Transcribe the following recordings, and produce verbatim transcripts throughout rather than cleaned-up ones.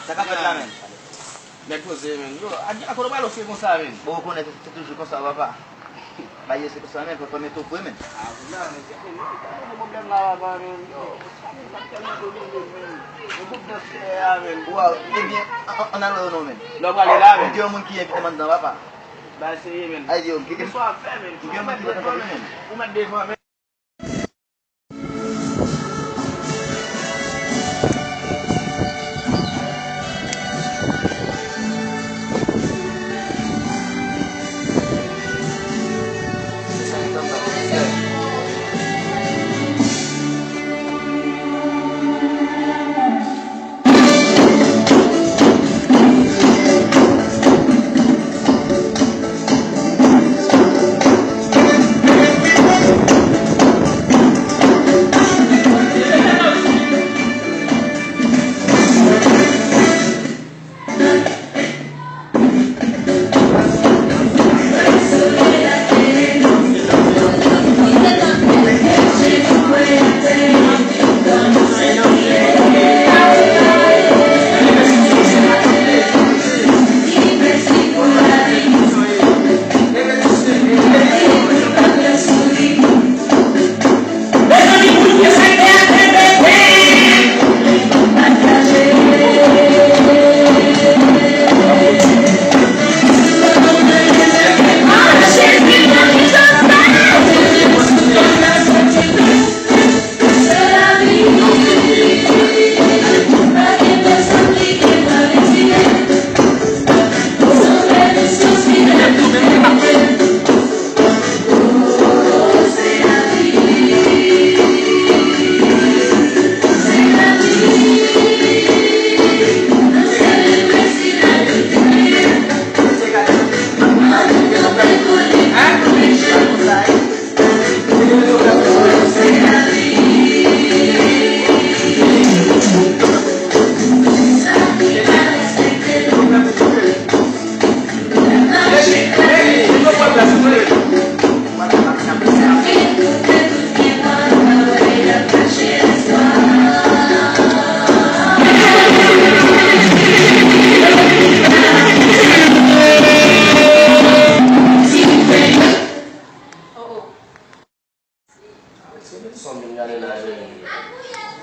Sa k ap fèt la menm? Nèg poze, menm. Yo, a, a kote w pral ofri konsa, menm? Bon, ou konnen se, se toujou konsa, papa. Bagay yo se konsa menm, fò fò mete w vre menm. A, wi la, men se pou nou ki tèlman gen pwoblèm la, papa, menm. Yo, sa menm k ap tèlman domine, menm. Yon gwoup dans sere a, menm. Waw, ebyen, an, an, ann al wè yo non, menm. Lè w prale la, menm. M gen yon moun ki envite m anndan, papa. Bagay serye, menm. Ay, yo, m gen, m gen yon moun ki mèt devan, menm. Ou mèt devan, menm.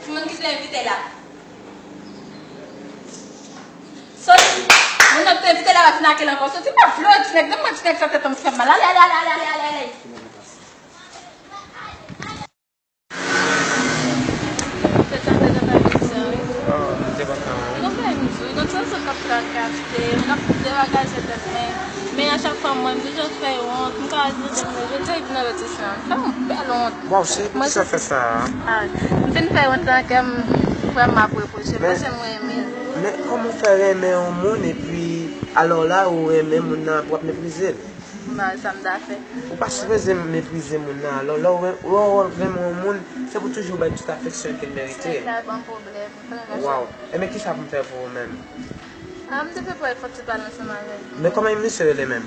Timoun ki te envite la. Soti. Moun nan ki te envite la pa fin ak el ankò. Soti, m pa vle wè ti nèg, menm mwen ti nèg sa tèt an fè m mal. Ale, ale, ale. Fèt la fèt an Ayiti. Ah, m te kontan, wi. Nan fèy m di w, gon ti rezon k ap trakase m, k ap degaje tèt mwen. Men a chak fwa m wè m toujou fè yo wont, m ka di tèt mwen, jodi a vin nan retisans. Fè m bèl wont. Waw, se ki sa fè sa a? Ah, m fin fè wont lan, kè m vrèman ap repwoche l, paske m renmen l. Men kòman w fè renmen yon moun epi alò la ou renmen moun nan, w ap meprize l? Bon, bagay sa m ta fè. Ou pa sipoze meprize moun nan. Alò, lè w ren-, lè w renmen yon moun, se pou toujou bay tout afeksyon ke l merite. Sa ban m pwoblèm. Waw. Ebyen, kisa pou m fè pou ou menm? Ah, m te vle pral fè yon ti pale ansanm avè w. Men kòman misye rele menm?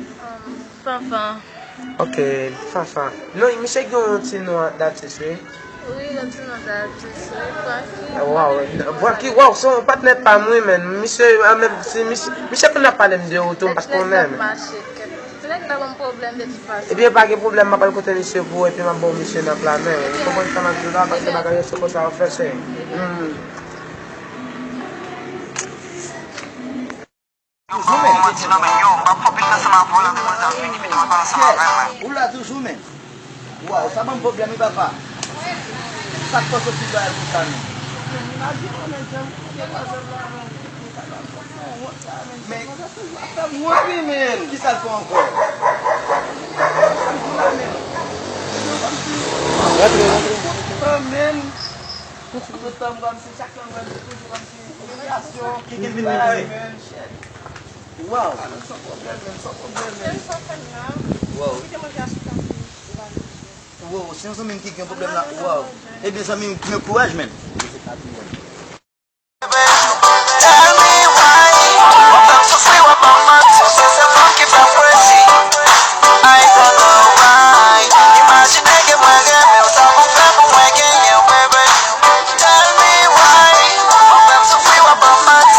Um, Fanfan. Ok, Fanfan. Non, misye gen yon ti non datis, wi. Wi, yon ti non datis, wi, Francky. Waw, Francky, waw, se yon patnè pa m, wi, men. Misye, ah, men, si misye, misye konn ap pale m de ou tou, m pa t konnen. Nèg la ap mache, kèt. Ti nèg la ban m pwoblèm de tout fason. Ebyen, pa gen pwoblèm, m ap al kote misye pou ou, epi m ap ba w misye nan pla men. Ou konprann sa m ap di w la, paske bagay yo se konsa yo fè, se. Hmm. Yo, bon, manti non, men yo, m p ap fè pil nan ansanm avè w, lè demoiselle ap vini, pito mwen pale ansanm avè l, men. Ou la toujou, men. Waw, sa ban m pwoblèm, wi, papa. Sa k fè w soti lòyal konsa, men? Men, men, kisa l fè w ankò? Sa m di w la, men. Rantre, rantre. Tout tan, kòmsi, chak tan, kòmsi, toujou kòmsi. Imilyasyon. Ki, ki vin rive? Waw. Sa pwoblèm, men, sa pwoblèm, men. Waw. Wow, se yon zanmi m ki gen pwoblèm la. Waw. Ebyen, zanmi m, pran kouraj, men. Tell me why. Ou fè m soufri, w ap ban m manti, se sèl fanm ki fè m resi. I don't know why. Imajine ke mwen renmen w, sa pou fè pou mwen genyen w, baby. Tell me why. Ou fè m soufri, w ap ban m manti,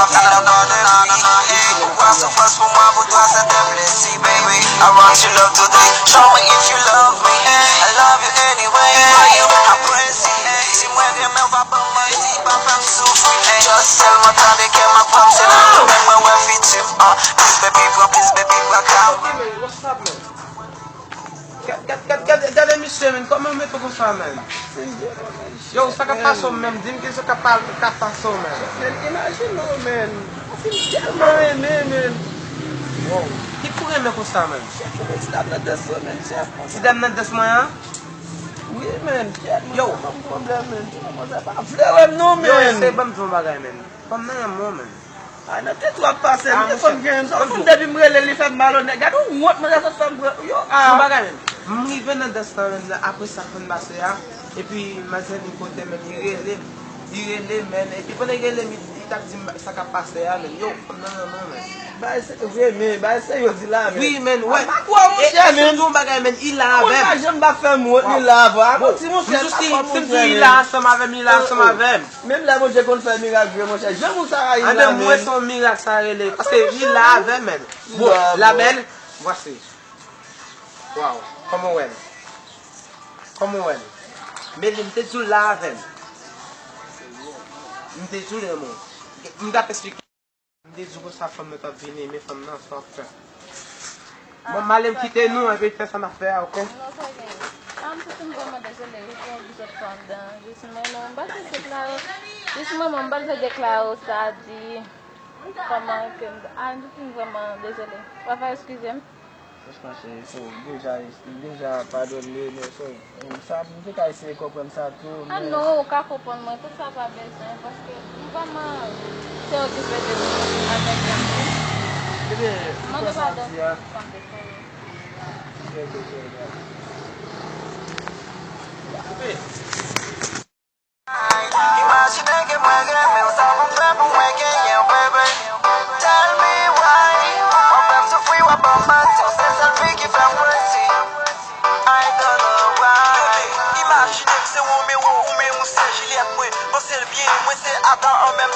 Ou pa soufrans pou mwen, pou twa se te plezi, baby. I want your love today. Show me if you love me. I love you anyway. For you, I'm crazy. Si mwen renmen w, pa ban m manti, pa fè m soufri. Just tèlman tande kè m ap pran, se la ou menm mwen wè fiti m. Ah, please baby, pran, please baby, pran ka. Gad, gad, gad, gad, gade misye, men, kòman w mete w konsa, men? Yo, sa k ap pase w menm? Di m ki sa k ap pa-, k ap pase w menm? Men, imajine w, men. Paske m tèlman renmen, men. Wow. Ki pou renmen konsa, men? Chèf, men, ti dam nan dans mwen, men, chèf. Ti dam nan dans mwen an? Wi, men, tèlman. Yo. Ban m pwoblèm, men. Ti manzè pa vle wè m non, men. Yo, eseye ban m di w yon bagay, men. Fanm nan renmen w, men. Ay, nan tèt w ap pase, m te konn gen yon fanm depi m rele li fè m malonèt. Gade yon wont, manzè sot fè m pran. Yo, a. Yon bagay menm. M rive nan dans lan menm nan, apre sa k fin pase a, epi manzè vin kote m, li rele m, li rele m, men, epi pandan li rele m, li, li t ap di m sa k ap pase a, men. Yo, fanm nan renmen w, men. Bay se vre, men, bay se yo di la, men. Wi, men, wè. E, e, se yon bagay, men, li la avè m. Moun pa janm pa fè m wont, li la avè m. Bon, ti monchè, m pa konprann, men. Li la ansanm avè m, li la ansanm avè m. Menm lè Bondye konn fè mirak vre, monchè. Jan moun sa rayi la, men. Ann mwen se yon mirak sa rele. Paske li la avè m, men. Bon, la belle, voici. Waw, kòman w wè l? Kòman w wè l? Men li, m te di w la avè m. M te di w renmen w. M t ap esplike. M te di w konsa fanm nan t ap vini, men fanm nan, sa w ap fè. Bon, m ale m kite nou, epi fè sa n ap fè a, oke? Non, sa gen. Ah, m santi m vrèman dezole, wi, pou yon ti zòt pandan. Jis mwen, non, m pa fè deklare. Jis mwen, mwen, m pa fè deklare sa, di kòman ke m, ah, m santi m vrèman dezole. Papa, eskize m. Franchman, cheri, so, deja, deja padone, men so, sa, m te ka eseye konprann sa tou, men. Ah non, ou ka konprann mwen, tout sa pa bezwen, paske m vrèman te okipe de ou avèk zanmi. Ebyen, ou kwè sa m di a? Mande padon, fanm de kò. Trè byen, trè byen. Koupe. Imajine ke mwen renmen w, sa pou m fè pou mwen genyen w, baby. Tell me why. W ap fè m soufri, w ap ban m manti, w se sèl fi ki fè m resi. I don't know why. Imajine m se Romeo, ou menm ou se Juliet, mwen panse l byen, mwen se Adam an menm.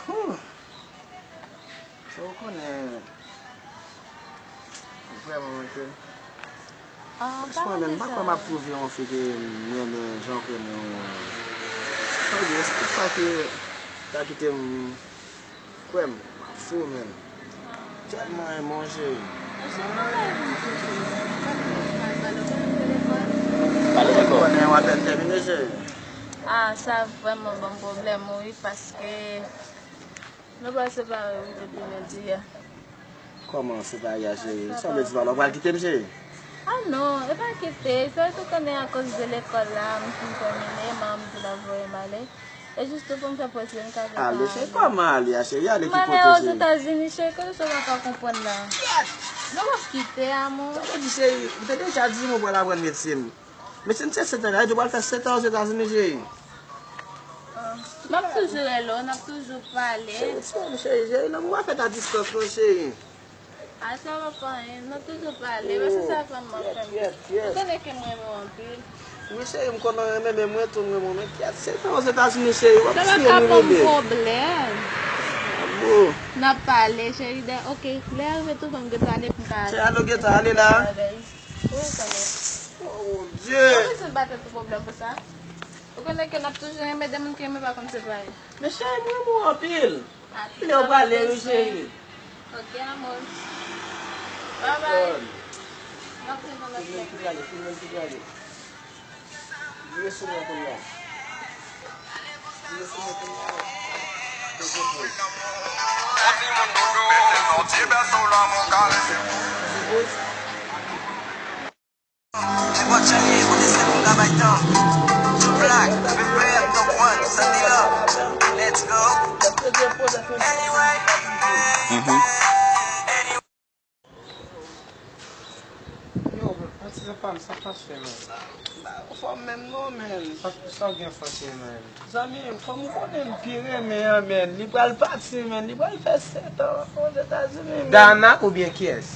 Whew. Sa w konnen, vrèman, mwen ke. Ah, pa mande sa. Franchman, menm, m pa kwè m ap twouve yon fi ke m renmen jan w renmen w. Sa vle di, èske w pa ke ta kite m kwè m, m ap fou, menm. Tèlman renmen w, cheri. Pale ankò. Konnen w apèn tèmine, cheri. Ah, sa vrèman ban m pwoblèm, wi, paske nou pral separe, wi, depi jodi a. Kòman separe a, cheri? Sa vle di pa w pral kite m, cheri? Ah non, e pa kite. Se tou konnen akoz de lekòl la, m fin tèmine, manman m di l ap voye m ale. E jis tou pou m fè pòz li, m ka gentan ale. Ale, cheri, kòman ale a, cheri? Ale ki kote, cheri? M ale Ozetazini, cheri, kote sa w pa ka konprann la? Kèt! Non, m ap kite, amou. Ou di, cheri, m te deja di w mwen pral aprann medsin. Medsin se sèt an, gade, ou pral fè sèt an Ozetazini, cheri. Ah, m ap toujou rele w, n ap toujou pale. Cheri, ti fanm, cheri, cheri, lanmou pa fèt a distans, non, cheri. A, sa pa fè anyen, n ap toujou pale, paske sa vrèman fè m. Ou konnen ke m renmen w anpil. Wi, cheri, m konnen w renmen, men mwen tou, m renmen w. Men kèt, sèt an Ozetazini, cheri, w ap tiye m rele. Sa pa ka ban m pwoblèm. Bon. N ap pale, cheri, dè, oke. Lè a rive tou, ban m gentan ale pou m ka ale. Cheri, ale w gentan ale la. Wi, ou konnen. Oh, mon Dieu. Ou bezwen ba tèt ou pwoblèm pou sa? Ou konnen ke n ap toujou renmen de moun ki renmen pa konn separe. Men cheri, m renmen w anpil. Lè w prale, wi, cheri. Ok, amor. Bye bye. N ap jwenn nan lòt nèg. Filme l ki prale, filme l ki prale. Vire sou mwen kounye a. Vire sou mwen kounye a. Mhm. Yo, atis pa m, sa pase, man? Ba, anfòm menm non, men. Sa, sa w gen, Francky, man? Zanmi m, fanm ou konnen m pi renmen an, men. Li pral pati, men. Li pral fè sèt an Ozetazini, men. Dana oubyen kiyès?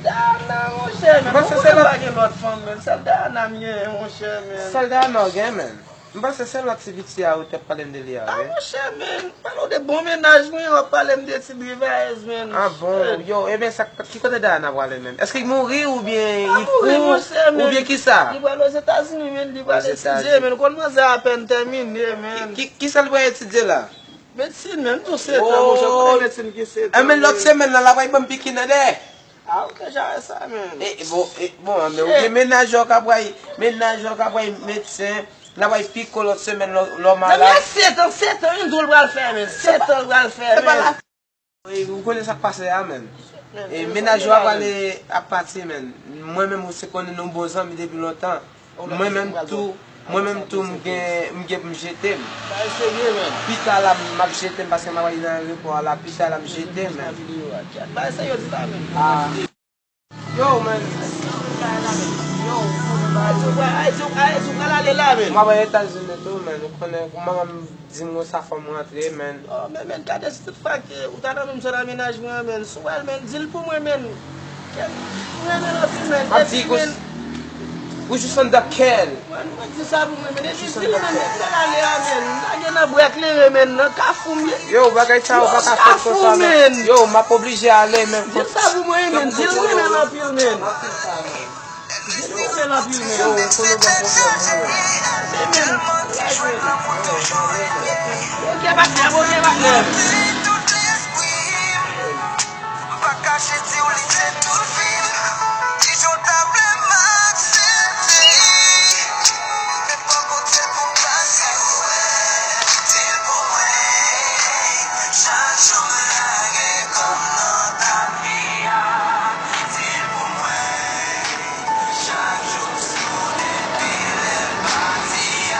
Dana, monchè, men. Bon, ou konnen m pa gen lòt fanm, men. Sèl Dana m genyen, monchè, men. Sèl Dana w gen, men. M panse se lòt ti piti a ou t ap pale m de li a, wi. A, monchè, men. Pale w de bon mennaj mwen, w ap pale m de ti drivayèz, men. A bon? Yo, ebyen, sa, ki kote Dana prale menm? Èske l mouri oubyen li fou oubyen kisa? Li pral Ozetazini, men, li pral etidye, men. Ou konn manzè a apèn tèmine, men. Ki, ki, kisa l pral etidye la? Medsin, men, m di w se tan, monchè, ou konnen medsin ki se tan. Enben, lòt semèn nan, l ap bay ban m pikin nan dèyè. A, ou deja wè sa, men. E, bon, e, bon, men ou gen mennaj ou k ap bay, mennaj ou k ap bay medsen, l ap bay piko lòt semèn lè, lè w malad. Zanmi a sèt an, sèt an, yon dwòl pral fè, men. Sèt an l pral fè, men. E, ou konnen sa k pase a, men. E, mennaj ou a prale ap pati, men. Mwen menm, ou se konnen nou bon zanmi depi lontan. Mwen menm tou, mwen menm tou, m gen, m gen pou m jete m. Bagay serye, men. Pita la, m ap jete m paske m ap ale nan ayewopò a la. Pita la, m jete m, men. Bagay serye, di la, men. Ah. Yo, men. Yo, Ayiti, Ayiti, Ayiti, ou pral ale la, men. M ap al Etazini tou, men. Ou konnen, manman m di m konsa fò m rantre, men. Oh, men, men, gade si tout fwa ke ou ta nan menm zòn a mennaj mwen an, men. Si w al, men, di l pou mwen, men. Ke m renmen l anpil, men. M ap di, epi, men, we just on the can. Mwen, mwen di sa pou mwen, men. Epi di l, men, men, m pral ale a, men. M lage nan bwa klere, men, nan Kafou m ye. Yo, bagay sa yo pa ka fèt konsa, men. Yo, m ap oblije ale, men. Di l sa pou mwen, men. Di l m renmen l anpil, men. Di l m renmen l anpil, men. Yo, ou konnen ban m pwoblèm, men. Men, men, men. Ok, patnè, ok, patnè. M pa kache di w li se tout vi m. Kijan w ta vle m aksepte? Men poko tèt pou m pase wè. Di l pou mwen. Chak jou m lage kò m nan tapi a. Di l pou mwen. Chak jou m sou depi lè l pati a.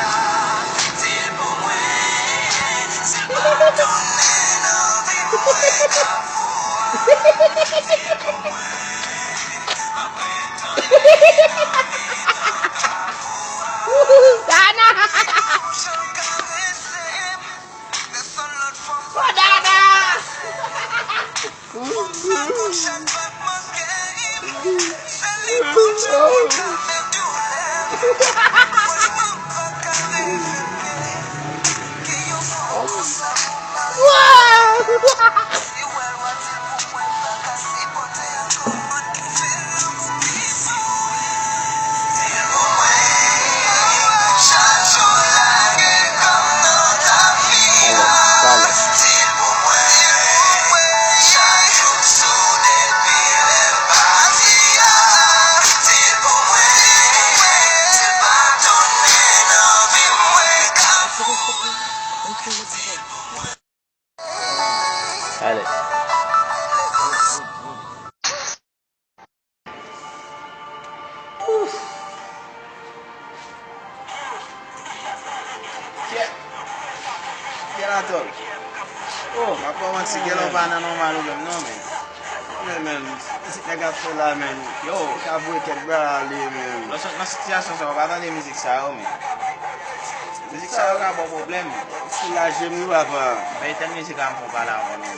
Di l pou mwen. Si l pa tounen nan vi m, mwen ka Dana! Oh, Dana! Ale. Kè. Kè la tòl. Oh, m ap kòmanse gen lè w pa nan nòmal ou menm non, men. Men, men, mizik nèg ap fè la, men. Yo, ou ka voye kèk bagay ale, men. Nan, nan sitiyasyon sa, w pa tande mizik sa yo, men. Mizik sa yo ka ba w pwoblèm. Soulaje m wi, papa. Bay tèt mizik la, m pran pale avè w non.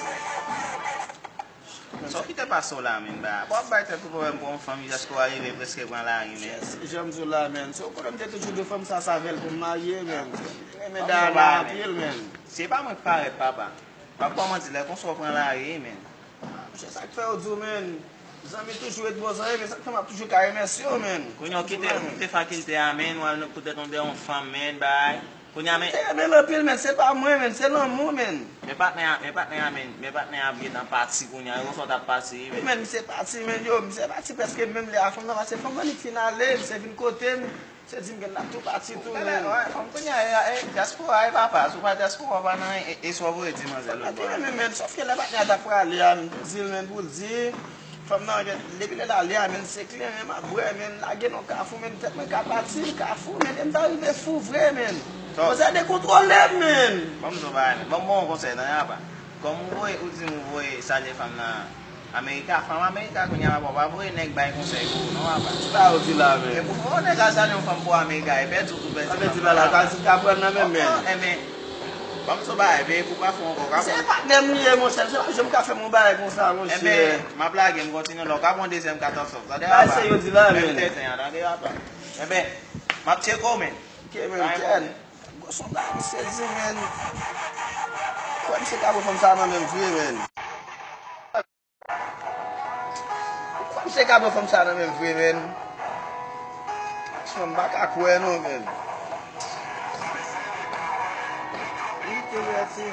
Sa w kite pase w la, men, ba. Bon, w ap bay tèt ou pwoblèm pou yon fanm jiskaske w arive prèske pran lari, men. Jan m di w la, men. Se w konnen m te toujou di w fanm sa, sa avè l pou m marye, men. Renmen Dana anpil, men. Se pa mwen k parèt, papa. M ap ba w manti, lè konsa w pran lari, men. Monchè, sa k fè yo di w, men, zanmi toujou ret bon zanmi, men sa k fè m ap toujou ka remèsye w, men. Kounye a w kite, w kite fakilte a, men, w al nan poutèt yon, yon fanm, men, bay. Kounye a, men. Te renmen l anpil, men, se pa mwen, men, se lanmou, men. Men patnè a, men patnè a, men, men patnè a ap gentan pati kounye a, e konsa w t ap pati, men. Men, misye pati, men, yo, misye pati prèske menm lè a fanm nan, paske fanm nan li fin ale, misye vin kote m. Se di m gen n ap tou pati tou, men. Wè, fanm kounye a, e, e, dyaspora, e papa, si w pa dyaspora, w pa nan, e, e, sa w voye di manzè lòt bò a. Pati, men, men, sòf ke lè patnè a t ap prale a, m di l, men, pou l di, fanm nan, gen, depi lè l ale a, men, se kleren m ap bwè, men, lage nan kafou, men, tèt mwen ka pati, kafou, men, e m ta rive fou vre, men. Manzè dekontwole m, men. Ban m di w bagay, men. Ban m ba w yon konsèy, tande, papa. Kòm ou voye, ou di m ou voye salye fanm nan, Amerika, fanm Amerika kounye a, papa, w pa voye nèg bay konsèy pou ou non, papa. Sa yo di la, men. Men pou fè yon nèg al salye yon fanm pou Amerika, e pèdi w tou pèdi fanm nan, papa. Sa vle di pa la, sa di ka pran nan men men. Enben, ban m di w bagay, peye pou pa fè ankò, ka pran. Se patnè m li ye, monchè, misye pa janm ka fè m yon bagay konsa, monchè. Enben, m ap lage, m kontinye la, w ka pran dezyèm katòz sòf, tande, papa. Bagay se yo di la, men. Menm tenten an, tande, papa. Enben, m ap tcheke w, men. Ok, men, kèt. Gwo sonda misye di, men. Kwè misye ka pran fanm sa nan men m vre, men. Kwè misye ka pran fanm sa nan men m vre, men. Franchman, m pa ka kwè, non, men. Li te vèti.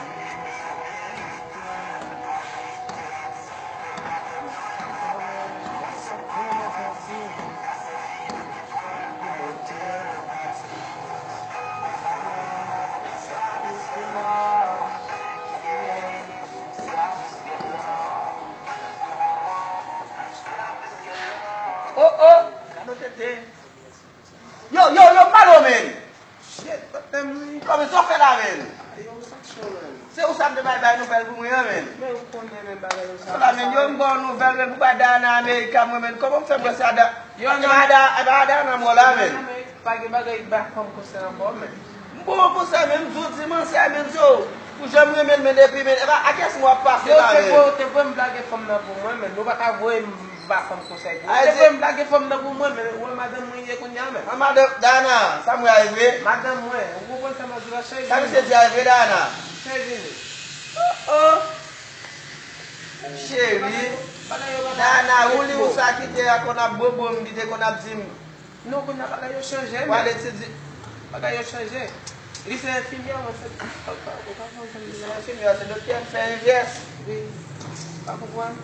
Oh, oh! Gade tete. Yo, yo, yo, m pale w, men. Shit, patnè m wi. Kòman sa w fè la, men? Yo, sa k cho, men? Se ou sa m te bay, bay nouvèl pou mwen an, men. Men ou konnen, men, bagay yo sa. Sa la, men, yo, m ba w nouvèl, men, pou bay Dana Amerika, mwen, men. Kòman m fè mwen sa, Da-, yo, non. Ada, ada, ada nan mò la, men. Pa gen bagay ba fanm konsa ankò, men. M ba w konsa, men, m di w di manzè, men, yo. Ou janm renmen l, men, depi, men, epa, a kiyès mwen w ap pase la, men? Yo, te voye, te voye m blage fanm nan pou mwen, men. Nou pa ka voye m ba fanm konsèy pou ou. Te voye m blage fanm nan pou mwen, men. Ou wè madanm mwen ye kounye a, men. A madanm, Dana, sa m wè a vre? Madanm mwen, ou konprann sa m ap di la, cheri? Sa misye di a vre, Dana? Cheri vini. Oh, oh. Cheri. Dana, ou li ou sa ki te a konn ap bobo m, ki te konn ap di m. Non, kounye a bagay yo chanje, men. Bagay yo chanje. Li se enfimyè, mwen se, ou pa, ou pa konprann sa m di la. Li se enfimyè, se doktè, m fè envès. Wi. Pa konprann.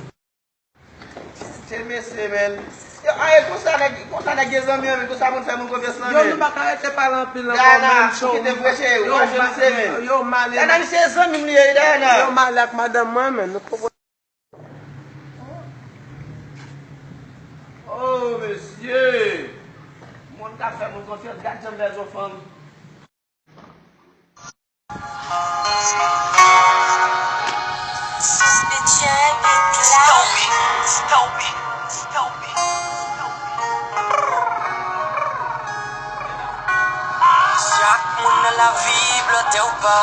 Se mesye, men. Yo, a, e konsa nèg, konsa nèg gen zanmi an, men, konsa moun fè moun konfyans lan, men. Yo, nou pa ka rete pale anpil ankò, men. Dana, ou kite m vre, cheri, ou pa jwenn misye, men. Yo, malè. Dana, misye zanmi m li ye, Dana. Yo, malè ak madanm mwen, men. Nou konprann. Oh, mesye! Moun ka fè moun konfyans, gad jan m bèl yon fanm. Chak moun nan lavi, blòtè ou pa,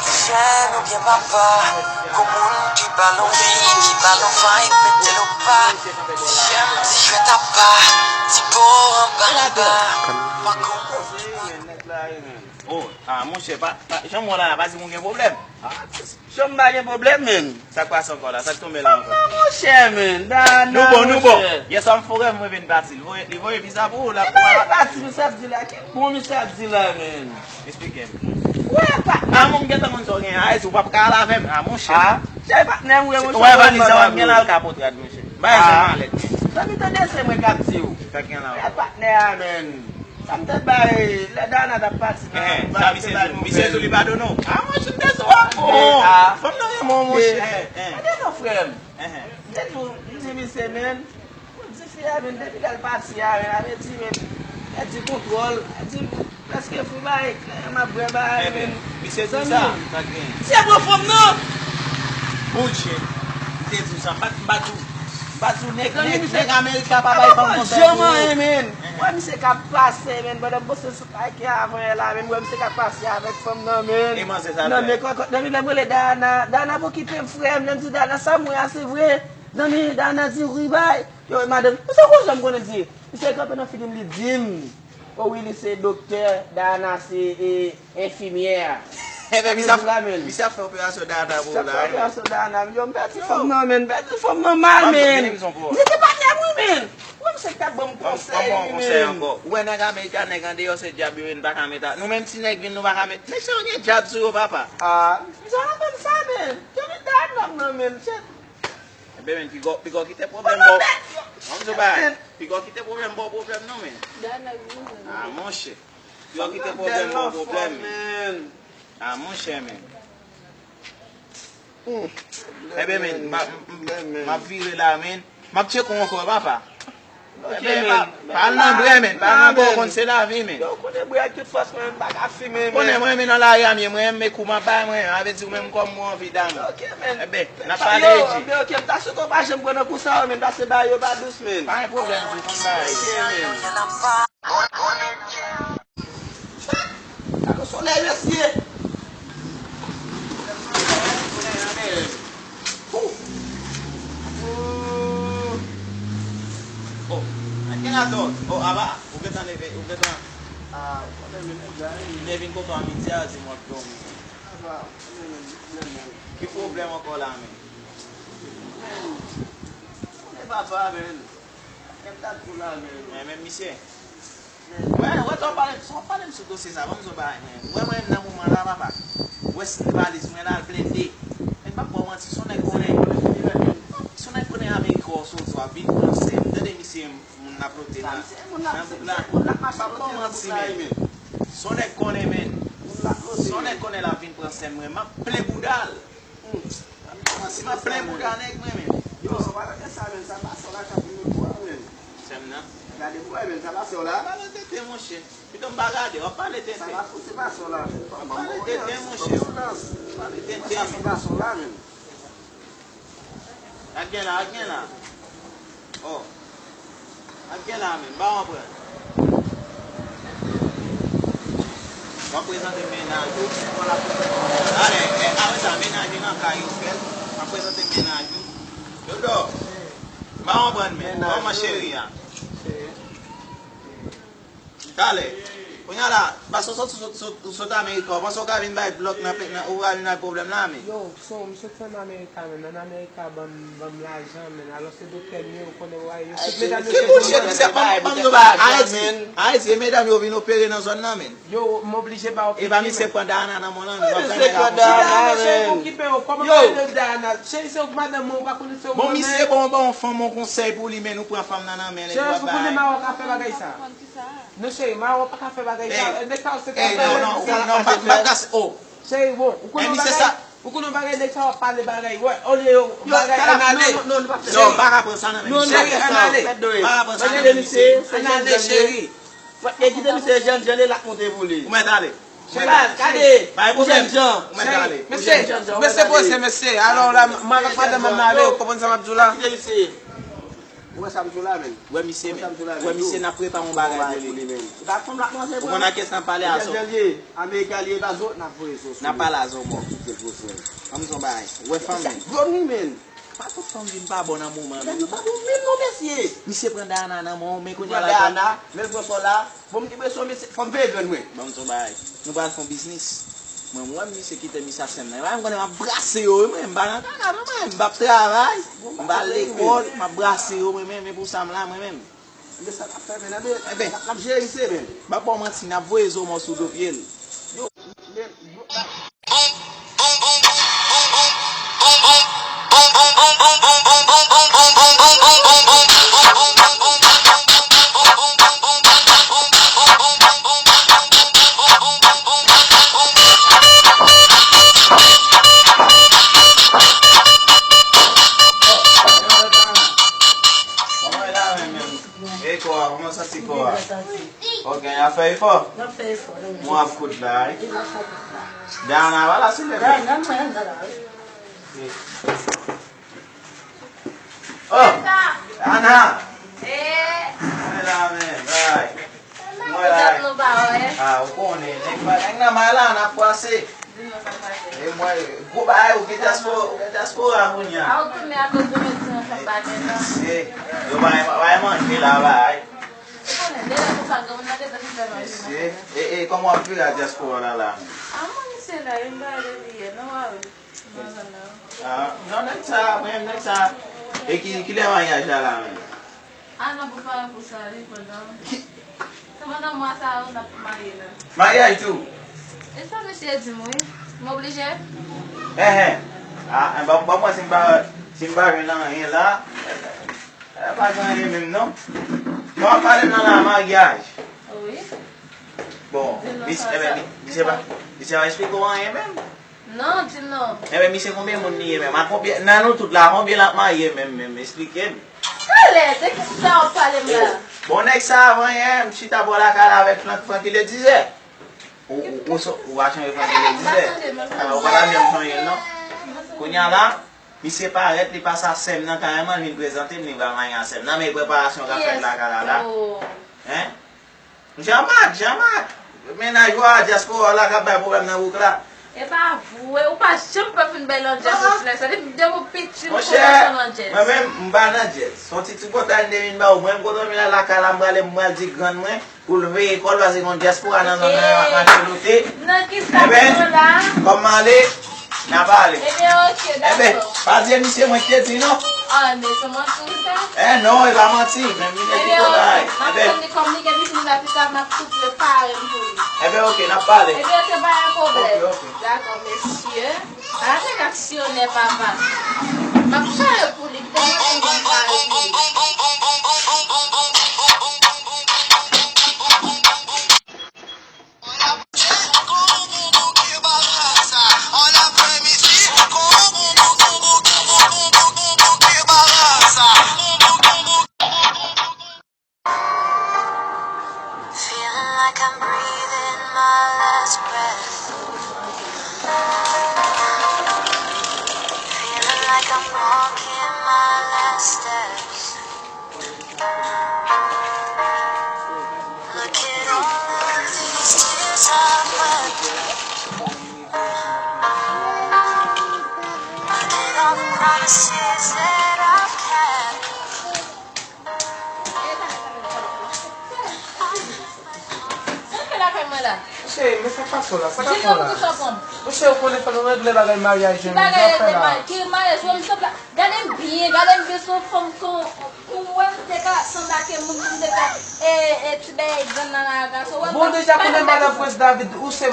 jèn oubyen papa, gon moun ki ba l anvi, ki ba l anvi, mete l opa. Jèn ti jwèt apa, ti po anba anba, pa gon moun ki. Oh, ah, monchè, pa, pa, jan m wè w la, pa di m ou gen pwoblèm. Ah, Jan m pa gen pwoblèm, men. Sa k pase ankò la? Sa k tonbe la ankò? Non, monchè, men. Dana, nou bon, nou bon. Yèswa m fè rèv mwen vin pati. Li voye, li voye visa pou ou la. Epa, li pati, men sa ap di la. Ki bon misye ap di la, men? Eksplike m. Wè, patnè. Ah, mwen m gentan konn sa w gen. Ayiti, ou p ap ka al avè m. Ah, monchè. Ah, chè patnè m, wi, monchè. Wè, valiz sa, wè, m gen la, al ka potrad, monchè. Bay sa malèt. Zanmi, tande se mwen k ap di w. Sa k gen la? Wè, patnè a, men. Sa m te bay, lè Dana t ap pati nan, misye di w li padone w. Ah, mwen, m te sou a bon. Fanm nan renmen w, monchè. Tande non, frè m. M te di w, m di misye, men, pou di fi a, men, depi lè l pati a, men, avè di, men, pèdi kontwòl, pèdi, prèske fou bay, kleren m ap bwè bay, men. Misye di w sa? Misye pran fanm nan. Bullshit. M te di w sa, m pa, m pa di w, m pa di w nèg, nèg, nèg Amerika pa bay fanm konsèy pou ou. Wè misye k ap pase, men, pandan m poste sou Like avan yè la, men, wè misye k ap pase avèk fanm nan, men. E manzè sa fè? Nan, men, kòkòt, nan, men, lè m rele Dana, Dana pou kite m, frè m, lè m di Dana, sa m wè a, se vre. Nan, men, Dana di, wi, bay. Yo, madanm, misye gon jan m konnen di. Misye kanpe nan figi m, li di m. O wi, li se doktè, Dana se, e, enfimyè. Enben, misye ap, misye ap fè operasyon Dana pou ou la. Misye ap fè operasyon Dana. Yo, m pèdi fanm nan, men, m pèdi fanm nan mal, men. Misye te patnè m, wi, men. Wè misye k ap ban m konsèy, wi, men. Ou wè nèg Amerika, nèg andeyò se djab yo ye, n pa ka met a, nou menm ti nèg vin, nou pa ka met, nèg sa yo gen djab sou yo, papa. Ah, misye ap aprann sa, men. Yo vin da nòm nan, men. Enben, men, piga w, piga w kite pwoblèm ba w. Ban m di w bagay. Piga w kite pwoblèm ba w pwoblèm non, men. Ah, monchè. Piga w kite pwoblèm ba w pwoblèm, men. Ah, monchè, men. Ebyen, men, m ap vire la, men. M ap tcheke w ankò, papa. Ebyen, pa al nan brè, men. Pa al nan brè, w konn se lavi, men. Yo, konnen brè ak tout fòs mwen, m pa ka fimen, men. Konnen mwen, men nan lari a, men mwen, men kou m ap bay mwen, a vle di ou menm kòm mwen anvi dam. Ebyen, n ap pale, Eddy. Yo, ok, m ta swete w pa janm pran nan kou sa yo, men, pase bagay yo pa dous, men. Pa gen pwoblèm, tou konn bagay. Ok, men. Gade solèy, mesye. Oh, gen la dòt. Oh, aba, ou gentan leve, ou gentan. Ah, konnen men nèg la, wi. Lè vin kote w a midi a, di m w ap dòmi. Ki pwoblèm ankò la, men? Men, konnen papa, men. Kèm ta di w la, men. Men, men, misye. Wè, wè, sa w pale, sa w pale m sou dosye sa, ban m di w bagay, men. Wè, mwen, nan moman la, papa. Wè, si valiz mwen la, l blende. Men, m p ap ba w manti, si w nèg konnen. Si w nèg konnen Amerik wè w soti, w ap vin pran sèm. Tande, misye, moun l ap lote la. Nan bouk la. M p ap ba w manti, men. Si w nèg konnen, men. Si w nèg konnen l ap vin pran sèm, mwen, m ap plen bouda l. Hmm. Si m ap plen bouda nèg mwen menm. Yo, pa gade sa menm, sa pa sòl la k ap vin pou a menm. Sè m nan. Gade pou wè menm, sa pa sòl la. Pale tenten monchè. Pito m pa gade, w ap pale tenten. Sa pa, se pa sòl la menm. W ap pale tenten monchè. W ap pale tenten. Sa se pa sòl la menm. Ak gen la, ak gen la. Oh. Ak gen la menm, ba w anprann. W ap prezante mennaj ou. Ale, e, apre sa, mennaj li nan kay ou, frè. W ap prezante mennaj ou. Dodo, ba w anprann men, kòman cheri a? Talè. Kounye a la, paske w sot, sot, sot, sot Amerik, ou panse w ka vin bay blòk nan, nan, ou ka vin bay pwoblèm la, men. Yo, so, m soti ann Amerik, men, ann Amerik, ban m, ban m lajan, men, alò se doktè m ye, ou konnen, w a, yo, tout medam yo. Ki bouchèt, misye, ban m, ban m di w bagay, Ayiti, Ayiti, e medam yo vin opere nan zòn nan, men. Yo, m oblije ba w piki, men. E pa misye pran Dayana nan men w lan, men, w ap fè nèg la konsa. Dayana, cheri, okipe yo, kòman w pale de Dayana? Cheri, se ou k madanm mwen, ou pa konnen se ou mwen. Bon, misye, bon, bon, fanm, yon konsèy pou li, men, nou pran fanm nan nan men l, epi w ap bay. Cheri, ou konnen Mawa ka fè bagay sa. Non, cheri, Mawa pa ka fè bagay sa. Nèg sa yo se trapè. Non, non, non, m ap, m ap gase, oh. Cheri, bon, ou konnen yon bagay? Ou konnen yon bagay, nèg sa yo ap pale bagay. Wè, olye yo bagay, ann ale. Non, pa ka pran sa nan men. Cheri, ann ale. Pa ka pran sa nan men. Ann ale, cheri. E kite misye jènjan li, l ap monte pou li. Ou mèt ale. Cheri, gade. Pa gen pwoblèm. Jènjan. Ou mèt ale. Mesye, mesye poze, mesye. Alò la, m, m avèk madanm mwen ale, ou konprann sa m ap di w la? Kite misye. Ou wè sa m sou la, menm? Wè misye, menm. Wè misye, n ap prepare yon bagay pou li, menm. Ou konn a kiyès n ap pale a, so? Amerika li ye, pa zo, n ap voye zo sou li. N ap pale a zo mò. Kite l poze. Ban m di yon bagay. Wè fanm, menm. Gwo mi, menm. Pa tout fanm vin pa bon nan moman, menm. Yo pa bon menm non, mesye. Misye pran Dayana nan men w, men kounye a la. Pran Dayana, men l pran kò la. Bon, m gen presyon, mesye, fò m veye grenn mwen. Ban m di yon bagay. Nou pral fè yon biznis. Mwen, mwen, misye kite misye ak sè m nan. E pa m konnen m ap brase yo, wi, mwen, m pa nan kaka, non, mwen, m p ap travay, m pa al lekòl, m ap brase yo, mwen, men, men pou sa m la, mwen menm. Men sa n ap fè, men, n ap, n ap jere misye, men. M p ap ba w manti, n ap voye zo mò sou do pye l. Yo, men, yo, E kò a, kòman w santi kò a? Ok, y ap fè efò? Y ap fè efò, wi. Mwen ap kout la, wi. Dayana pa la sou lè. Dayana, mwen, la, la, wi. Oh! Ana! Eh! Mwen la, men, bay. Mwen la. Ah, ou konnen, nèg pa, nèg nan may la, n ap pase. E mwen, gwo bagay, ou gen dyaspora, ou gen dyaspora kounye a. A, ou tounen akoz de medsen an, sa pa gen tan. Mesye, yo bay, bay manje la, bay. Ou konnen, deja konsa, granmoun nan gentan fin fè manje nan kay la. Mesye, e, e, kòman w ap jere a dyaspora la, la? A, mwen, misye la, yo m pa de li yè, non, wa wi. Ah, non, nèg sa, mwen, nèg sa. E ki, kilè maryaj la, la, menm? Ah, non, pou pare pou sa, li pandan. Ki? Se pandan mwa sa yo, n ap marye la. Maryaj tou? E sa misye di m, wi. M oblije? Enhen. Ah, eh, ban, ban mwen si m pa, si m pa jwenn anyen la. E pa gen anyen menm non. Non, w ap pale m nan la maryaj. Wi. Bon, misye, enben, misye pa, misye pa eksplike w anyen menm. Non, di m non. Enben, misye konbyen moun li ye menm? A konbyen, nan nou tout la, konbyen l ap marye menm, menm? Eksplike m. Talè, de ki sa w ap pale m la? Bon, nèg sa avan yè, m chita bò lakay la avèk Frank, Franky Ledizè. Ou, ou, ou, so- ou pa sonje Franky Ledizè? Ah, ou pa ta janm sonje l non. Kounye a la, misye parèt, li pase a sè m nan kareman, li vin prezante m, li pral marye a sè m nan, men preparasyon k ap fèt lakay la la. Hein? Jean Marc, Jean Marc, mennaj ou a, dyaspora w la k ap bay pwoblèm nan bouk la. E pa vre, ou pa janm pè fin bay landjès nan silans. Sa depi, depi w piti, ou kòmanse landjès. Monchè, mwen menm, m pa landjès. Se yon ti tripotay m te vin ba ou. Mwen, m kontan vin lakay la, m prale, m pral di grann mwen pou l veye kò l, paske gon dyaspora nan zòn nan, y ap mache lote. Nan ki sa nou la? Kòm m ale, n a pale. Ebyen, oke, dakò. Ebyen, pa di e misye mwen ki te di non. Ah, men se manti w fè. Eh non, e pa manti, men m vin ekri kòb la. Ebyen, oke. M ap tann li kòm li gen biznis la pita, m ap tou prepare m pou li. Ebyen, oke, n ap pale. Ebyen, oke, pa gen pwoblèm. Oke, oke. Dakò, mesye. Ala nèg aksyonè, papa. M ap pare pou li, kite mwen vin pare pou li. Feeling like I'm breathing my last breath. Feeling like I'm walking my last steps. Look at all of these tears I've wept. Look at all the promises that I've kept. Sa k fè lakay mwen la? Cheri, men sa k pase w la? Sa k ap fè w la? Monchè, ou konnen fò nou regle bagay maryaj yo, men sa k ap fè la? Ki maryaj? Wè m sanble, gade m byen, gade m byen, se yon fanm kon, ou wè m te ka sanble ak moun pou m te fè, e, e, ti bagay grann nan la gason. Bon, deja konnen madanm Prens David, ou se,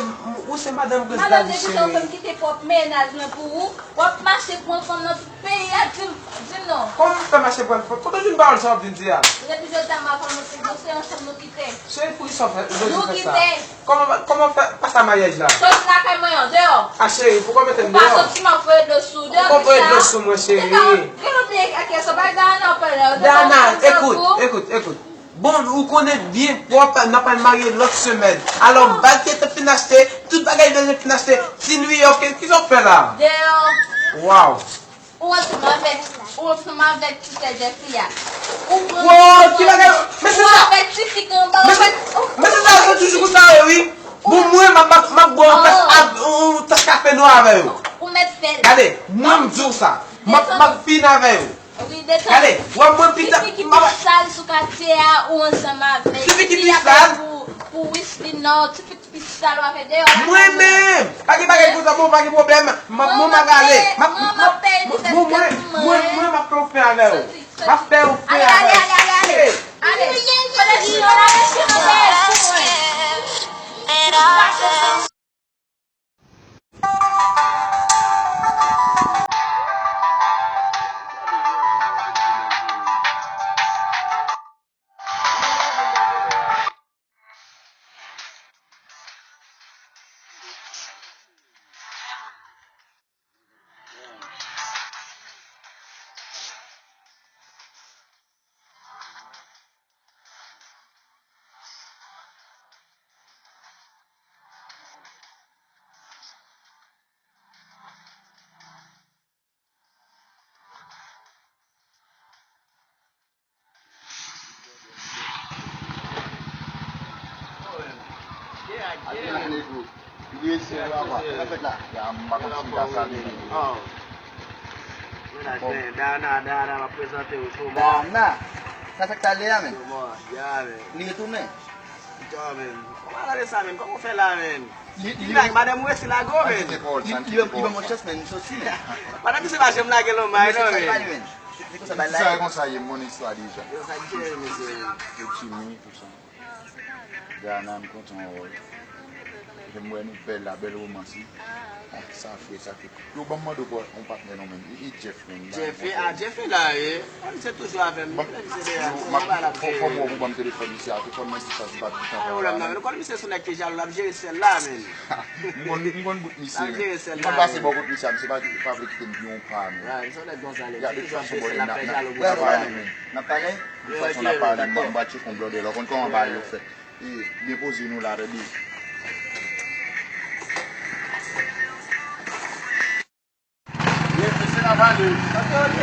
ou se madanm Prens David, cheri. Madanm David, se yon fanm ki te pwòp mennaj mwen pou ou. W ap mache pran fanm nan tout peyi a, di m, di m non. Kòman m fè mache pran fanm? Kote w jwenn pawòl sa w ap vin di a? Depi jodi a m ap anonse nou se ansanm nou kite. Cheri, poukisa w fè, w bezwen fè sa? Nou kite. Kòman, kòman w fè pase a maryaj la? Soti lakay mwen an, deyò. A cheri, poukò w mete m deyò? Ou pa soti, m ap voye dlo sou ou, deyò. Poukò w voye dlo sou mwen, cheri? Gen lòt nèg ak kè sa, pa Dayana w pale la. Dayana, ekout, ekout, ekout. Bon, ou konnen byen pwòp, n ap al marye lòt semèn. Alò, bag ki te fin achte, tout bagay bezwen fin achte, ti nwiyòk, kisa w fè la? Deyò. Waw. Ou ansanm avèk, ou ansanm avèk ti sè Jeffrey a. Ou pran... Wow, ki bagay? Men se sa. Ou avèk ti fi ki anba w. Men se sa, se toujou konsa yo, wi. Bon, mwen, m ap, m ap, m ap bwè yon tas, yon tas kafe nwa avè yo. Ou mèt fè l. Gade, mwen, m di w sa. M ap, m ap fin avè yo. Wi, detan. Gade, w ap mwen pita. Tifi ki pi sal sou katye a, ou ansanm avèk. Tifi ki pi sal? Pou, pou Wisly, non, tifi ki pi sal w ap fè deyò la. Mwen menm! Pa gen bagay konsa, bon, pa gen pwoblèm. M ap, mwen, m ap ale. M ap, m ap, mwen, mwen, mwen, mwen, m ap fè yon fen avè yo. M ap fè yon fen avè yo. Ale, ale, ale, ale, ale. Ale. Kote si yo la, mesye, nan dèyè sou mwen. Dayana, Dayana, m ap prezante w sou mwen. Dayana, sa fèk sa l ye a menm? Li retounen. Kòman w fè la menm? Li, li, li, li ban mwen chans, men, m soti, men. Madanm misye pa janm lage l anba non, men. Se, se konsa bagay la ye. Sa e konsa ye, m konnen istwa deja. Yo, sa di mesye. Yo Jimmy, tout sa. Dayana, m kontan wè w. Fè m wè nou bèl la, bèl romans wi. Ah, sa fre, sa fre. Yo, ban m mande w yon patnè non, men. E, e Jeff, men. Jeff, a, Jeff la, e. Kòm se toujou avè m. Bon, se de yo, m ap, fò, fò m wè pou ban m telefòn misye a tou, fò m mwen di sa, se pa tout tan. Ay, wè la, men. Kòm misye se yon nèg ki jalou, l ap jere sèl la, men. M konn, m konn bout misye, men. L ap jere sèl la, men. M konn pase bò kot misye a, misye pa, pa vle kite m gen yon pa, men. Ay, se yon nèg Gonzales. Gade, de tout fason, bò, n ap, n ap, n ap pale, men. N ap pale? De tout fason, n ap pale, m, m va tcheke yon blòdè la. Ou konn kòman bagay yo fèt. E, depoze nou la, tande. Mesye, n ap ale. Ok, ok.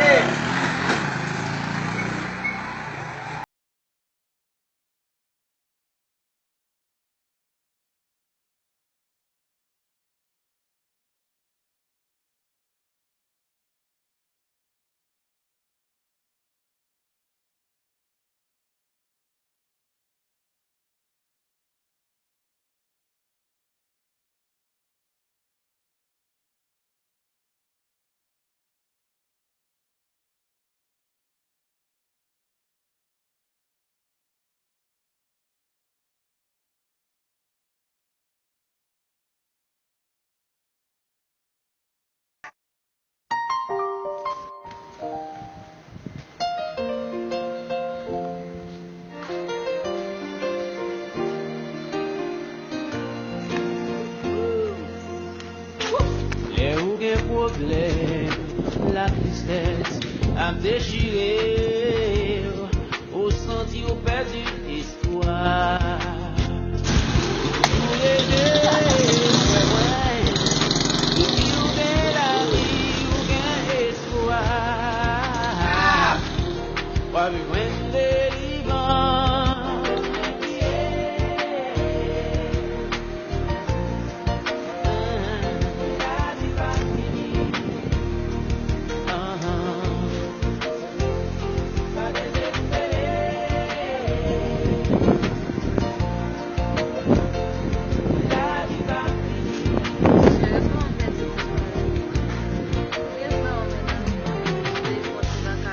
Lè ou gen pwoblèm, latristès ap dechire w, ou santi w pèdi espwa. Ou leve, ou kwè, kwè, depi ou gen lavi, ou gen espwa. W ap jwenn delivrans.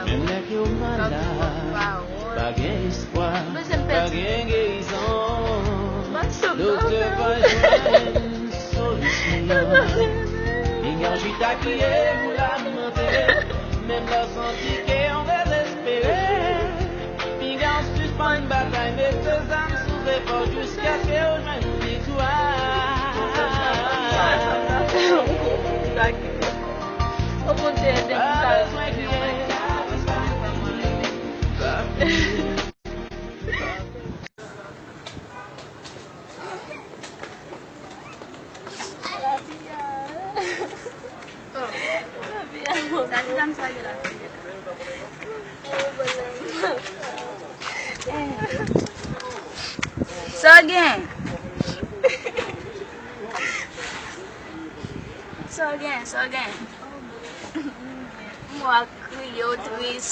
Menm lè ke w malad, pa gen espwa, pa gen gerizon. Doktè pa jwenn solisyon. Piga w chita kriye, ou lamante. Menm lè w santi ke w dezespere, piga w sispann batay, mete zam sou zepòl jiskaske w jwenn viktwa. O Bondye, ede m. Pa bezwen kriye. Sa w gen? Sa w gen? Sa w gen? M wè w ap kriye, w tris.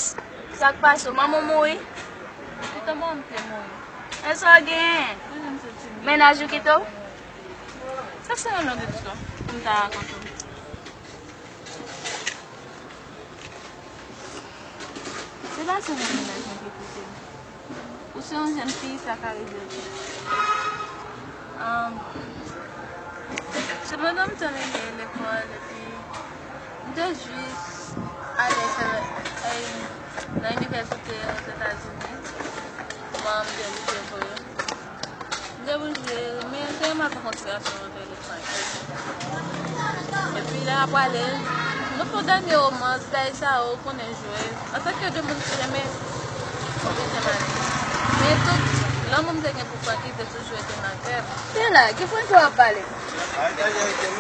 Sa k pase w? Manman w mouri? Kite manman m te mouri. E sa w gen? Mennaj ou kite w? Sa se yon long istwa pou m ta rakonte w. Se pa sèlman mennaj mwen ki kite m. Ou se yon jèn fi, sa ka rive w tou. Ahn, se pandan m tèmine lekòl, epi m te jis ale fè, e, nan inivèsite Ozetazini. Bon, m te oblije voye. M te oblije, men m te renmen ap kontre avè w. Epi lè n ap prale, nou fè yon dènye romans, bagay sa yo, ou konnen jwe. Antanke de moun ki renmen, ou bezwen manje. Men tout lanmou m te gen pou Francky te toujou rete nan kè m. Se la, ki Francky w ap pale?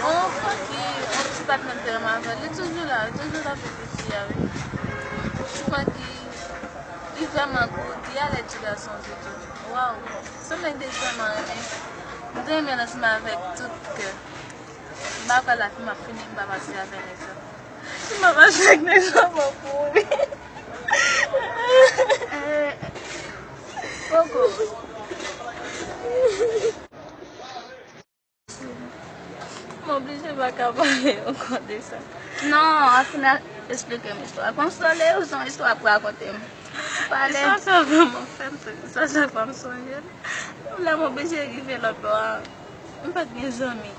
Bon, Francky, yon ti patnè m te renmen avè l, li toujou la, li toujou t ap viv isi a, wi. Francky, li vrèman gou, li alèz ti gason di tou. Waw, se yon nèg m te vrèman renmen. M te renmen l ansanm avèk tout kè. M pa kwè lavi m ap fini, m pa pase avè nèg sa. Si m pa pase ak nèg sa, m ap mouri. Eh, poko. M oblije pa ka pale ankò de sa. Non, an fin esplike m istwa. Konsole w, se yon istwa pou rakonte m. Pale. Istwa sa vrèman fè m tris. Istwa sa fè m sonje l. Lè m oblije rive lòt bò a. M pa t gen zanmi.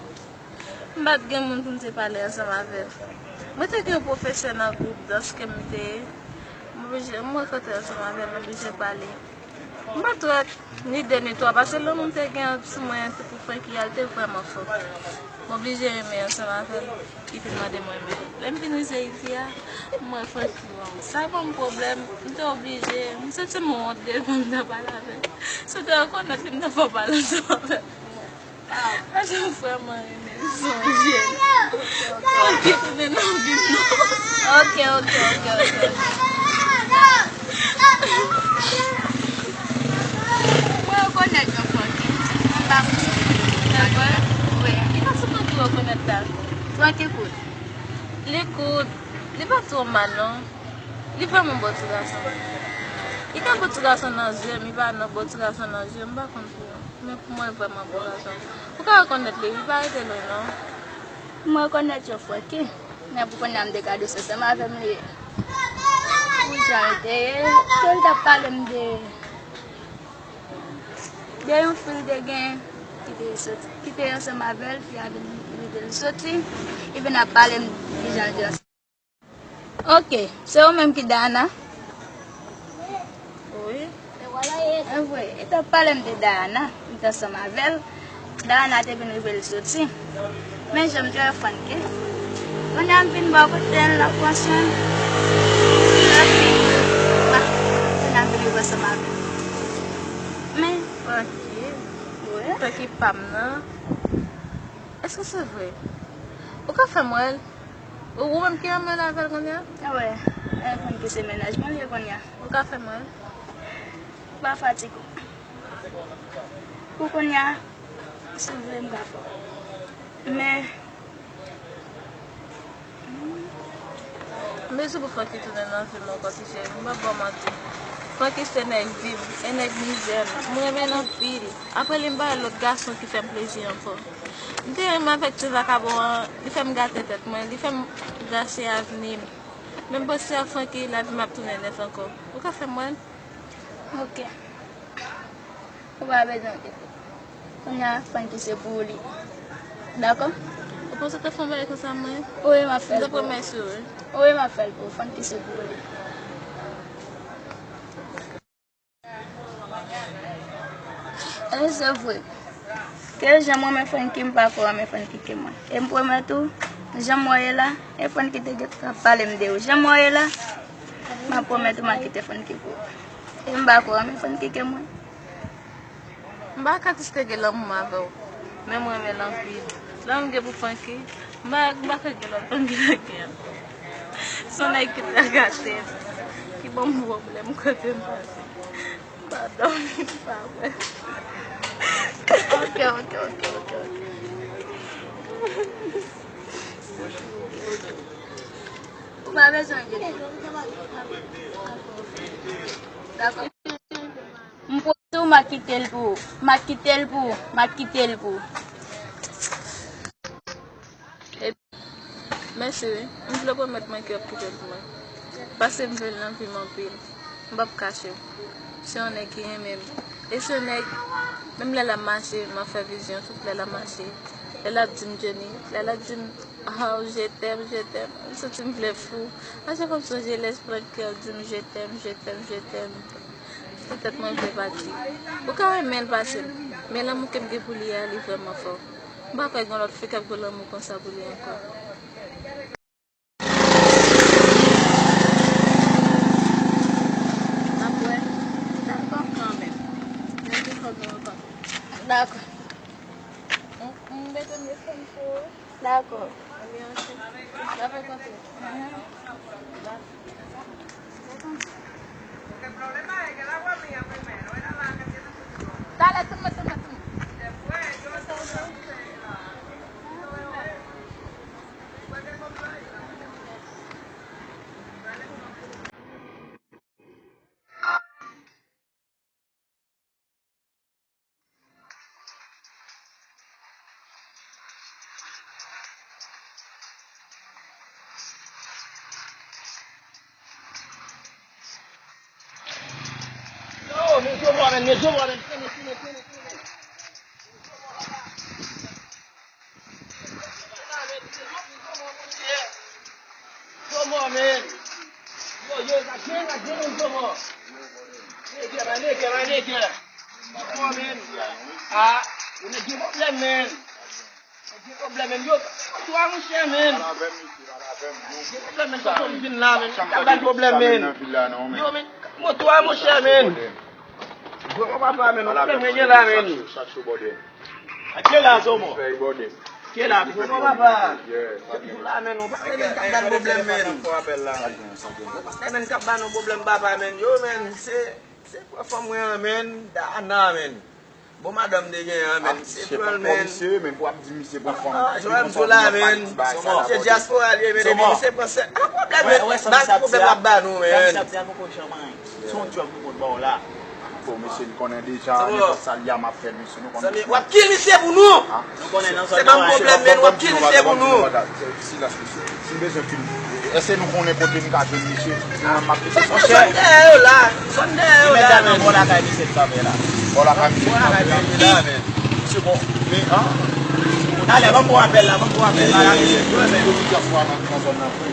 M pa t gen moun pou m te pale ansanm avè l. Mwen te gen yon pwofesè nan gwoup dans ke m te ye. M oblije, m rankontre ansanm avè l, m oblije pale. M pa t wè ni de ni twa, paske lanmou m te gen sou mwen an pou Francky a, l te vrèman fò. M oblije renmen ansanm avè l. Li vin mande mwen renmen l. Lè m vin rive isi a, m wè Francky, waw, sa ban m pwoblèm. M te oblije, m santi m wont devan m nan pale avè l. Si w te rekonèt li, m nan fò pale ansanm avè l. Paske m vrèman renmen sonje l. Francky tounen nan vi m non. Ok, ok, ok, ok. Mwen rekonèt yon Francky. Mwen pa konn. Dakò. Wi. Ki fason Francky rekonèt la? Francky kout. Li kout. Li pa twò mal non. Li vrèman bon ti gason. Li ka bon ti gason nan zye m, li pa nan bon ti gason nan zye m, m pa konn pou ou. Men pou mwen, li vrèman bon gason. Ou ka rekonèt li, li pa rete lwen non. Mwen rekonèt yon Francky. Men pou kounye a m te ka dous ansanm avè m li ye. Pou jan l te ye, ke l t ap pale m de, de yon fi l te gen, ki te soti, ki te ansanm avè l, fi a vin envite l soti, li vin ap pale m de jan l te ansanm. Ok, se ou menm ki Dayana? Wi. Anmwey, li t ap pale m de Dayana, li t ansanm avè l. Dayana te vin rive l soti. Men jan m te wè Francky. Kounye a m vin bò kote l, l ap pran swen m. Epi, kounye a m vin rive ansanm avè l. Men, Francky. Wi. Francky pa m nan. Èske se vre? Ou ka fè m wè l? Ou, ou menm ki renmen l avè l kounye a? Wè, e, Francky se mennaj mwen li ye kounye a. Ou ka fè m wè l? Pa fatige w. Pou kounye a, si w vle m ka fè w. Men, m bezwen pou Francky tounen nan vi m ankò, ti cheri. M p ap ba w manti. Francky se nèg vi m, e nèg mizè m. M renmen l anpil. Apre li, m pa wè lòt gason ki fè m plezi ankò. M te renmen avèk ti vakabon an, li fè m gate tèt mwen, li fè m gache avni m. Men m panse ak Francky, lavi m ap tounen nèf ankò. Ou ka fè m wè l? Ok. Ou pa bezwen enkyete. Kounye a, Francky se pou ou li ye. Dakò? Ou panse w t ap fè yon bagay konsa mwen? Wi, m ap fè l pou ou. M t ap remèsye w, wi. Wi, m ap fè l pou ou. Francky se pou ou li ye. E se vre. Ke jan m renmen Francky, m pa ko renmen Francky ke mwen. E m pwomèt ou, jan m wè ye la, e Francky te gen tan ap pale m de ou. Jan m wè ye la, m ap pwomèt ou m ap kite Francky pou ou. E m pa ko renmen Francky ke mwen. M pa ka distenge lanmou m avè w, men m renmen l anpil. Lanmou m gen pou Francky, m pa, m pa ka gen lòt Francky nan kè m. Se yon nèg ki trè gate, ki ban m pwoblèm kote m pase. M pa dòmi, m pa bwè. Ok, ok, ok, ok, ok. Ou pa bezwen enkyete. Dakò. M pwomèt ou, m a kite l pou ou. M a kite l pou ou. M a kite l pou ou. Mèsi, wi. M vle pwomèt mwen ke w ap kite l pou mwen. Paske m vle l nan vi m anpil. M p ap kache w. Se yon nèg ki renmen m. E se yon nèg, menm lè l ap mache, m ap fè vizyon, tout lè l ap mache. Lè l ap di m Jenny, lè l ap di m, oh, je t'aime, je t'aime. M santi m vle fou. A chak fwa m sonje lè Francky ap di m je t'aime, je t'aime, je t'aime. Petèt mwen vle pati. Ou ka renmen l pase m, men lanmou ke m gen pou li a, li vrèman fò. M pa kwè gen lòt fi k ap gen lanmou konsa pou li ankò. M ap wè. Dakò. Kanmenm. Mèsi fò nou rankontre. Dakò. M, m mete m desann pou ou. Dakò. Ebyen, ok. N ap rankontre. Mhm. Dakò. Talè, tounen, tounen, tounen. Yo, men jovwa, men, men jovwa, men, trennen, trennen, trennen, trennen. Yo, yo, sa gen, sa gen, men, kòman? Nègè, man, nègè, man, nègè. Kòman, men? Ah, yo nèg gen pwoblèm, men. Nèg gen pwoblèm, men. Yo, moto a, monchè, men. Gen pwoblèm, men. Tonton m vin la, men. Sa k ap ban pwoblèm, men. Yo, men, moto a, monchè, men. Vrèman, papa, men, nou pwoblèm, men, gen la, men. Ake la, Zomo. Ake la, Zomo, papa. Zomo, la, men, nou pa tande nèg k ap ban pwoblèm, men. Nou pa tande nèg k ap ban nou pwoblèm, papa, men. Yo, men, se, se pran fanm mwen an, men. Dana, men. Bon, madanm te gen an, men. Se pran l, men. Misye, men, pou ap di misye pran fanm. Ah, Joel Zola, men. Se dyaspora li ye, men. Misye pran sèt. Pa pwoblèm, men. Ba pwoblèm ap ba nou, men. Se yon djòb nou konn ba w la. Bon, mesye, n konnen deja, nenpòt sa l ye a, m ap fè l, mesye, nou konnen. Zanmi, w ap kill misye pou nou. Nou konnen nan zòn nan, w ap kill misye pou nou. Silans, mesye. Si n bezwen kill, èske nou konnen kote n ka jwenn misye? Nou menm m ap pete. Zòn dèyè yo la. Zòn dèyè yo la. Bò lakay misye l kanpe la. Bò lakay misye l kanpe la. Misye bon. Men, an? Talè, ban m pran apèl la, ban m pran apèl la. Yo di dyaspora nan zòn nan vre.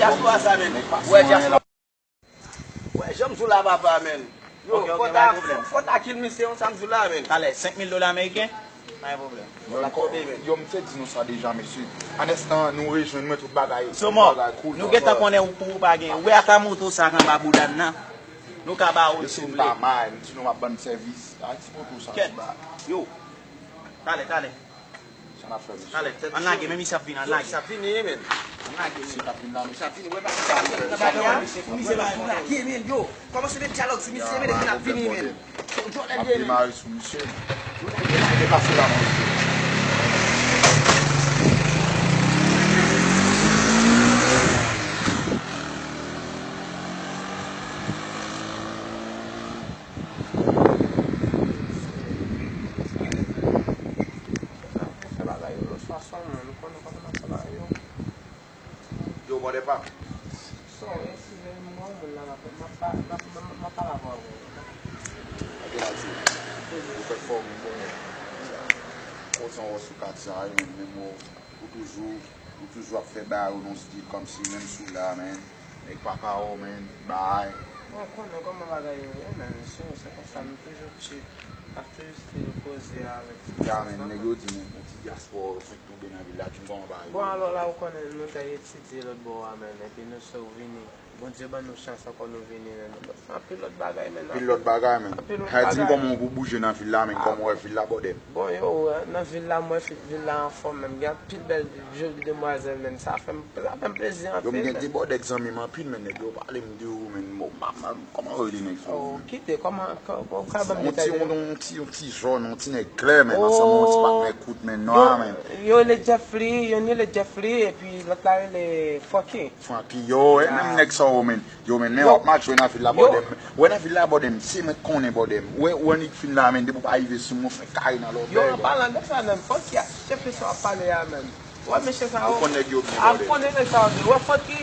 Dyaspora sa, men. Wè, dyaspora. Wè, jan m di w la, papa, men. Yo, fò ta, fò ta kill misye, yon sa m di w la, men. Talè, senk mil dola ameriken? Pa gen pwoblèm. Yo, m te di nou sa deja, mesye. Pandan nou rejwenn mwen, tout bagay, tout bagay cool. Nou gentan konnen ou pou ou pa gen. Ou wè ata moto sa k anba bouda n nan? Nou ka ba ou l, si w vle. Mesye, m pa mal, m di nou m ap ban n sèvis. A ti moto sa, yo. Talè, talè. Sa n ap fè, mesye? Alè, tèt ann lage, men misye ap vin, ann lage. Misye ap vini, men. Ann lage, men. Misye ap vin la, men. Misye ap vini, wè, misye ap vini, men. Yo, kòmanse met dyalòg sou misye, men, depi n ap vini, men. Ap demare sou misye. Deplase la, mesye. Fè bagay yo lòt fason, man. Nou konnen kòman n ap fè bagay yo. Yo, bòdè pa. Sa w ye, si se m gen yon moun la, m ap, m ap pa, m ap, m ap, m ap pale avè w. Gade la, ti. Ou fè fò moun konnen. Kontan wè w sou katye a, men, men, men, ou toujou, ou toujou ap fè bagay ou nan stil kòmsi menm si w la, men. Nèg pa ka wè w, men, bay. Bon, ou konnen kòman bagay yo ye, men, se, se konsa, nou toujou chill, ap toujou still poze avèk ti. Ya, men, nèg yo di, men, yon ti dyaspora, yo fenk tonbe nan vil la, di m kòman bagay yo ye. Bon, alò la, ou konnen, nou te etidye lòt bò a, men, epi nou sot vini. Bondye ban nou chans ankò, nou vini, men, nou Anpil lòt bagay, men. Anpil lòt bagay, men. Anpil lòt bagay. Di m kòman w pou bouje nan vil la, men, kòman w wè vil la, bòdè m? Bon, yo, nan vil la, m wè fi-, vil la anfòm, men. Gen anpil bèl joli demwazèl, men. Sa fè m, sa fè m plezi anpil, men. Yo, m gen de bòdè k zanmi m anpil, men. Nèg yo pale m de ou, men. Bon, m pa, m pa, kòman yo rele nèg sa yo, men? Kite, kòman, kò-, kò-, ka ban m detay de li? Yon ti, yon ti, yon ti jòn, yon ti nèg klè, men. Ansanm yon ti patnè kout, men, nwa, men. Yo rele Jeffrey, youn rele Jeffrey, epi lòt la rele Funky. Francky, yo, e menm nèg sa yo, men. Yo, men, men w ap mache nan vil la, bòdè m. Wè nan vil la, bòdè m, se mwen k konnen, bòdè m. Wè, wè nèg fin la, men, depi w pa rive sou mwen, w fè kare nan lòbèy. Yo, an palan de sa menm, Funky a, chèf li sa w ap pale a menm. Wè mesye sa yo. Ou konn nèg yo byen, bòdè m. A, m konnen nèg sa yo byen. Wè Funky,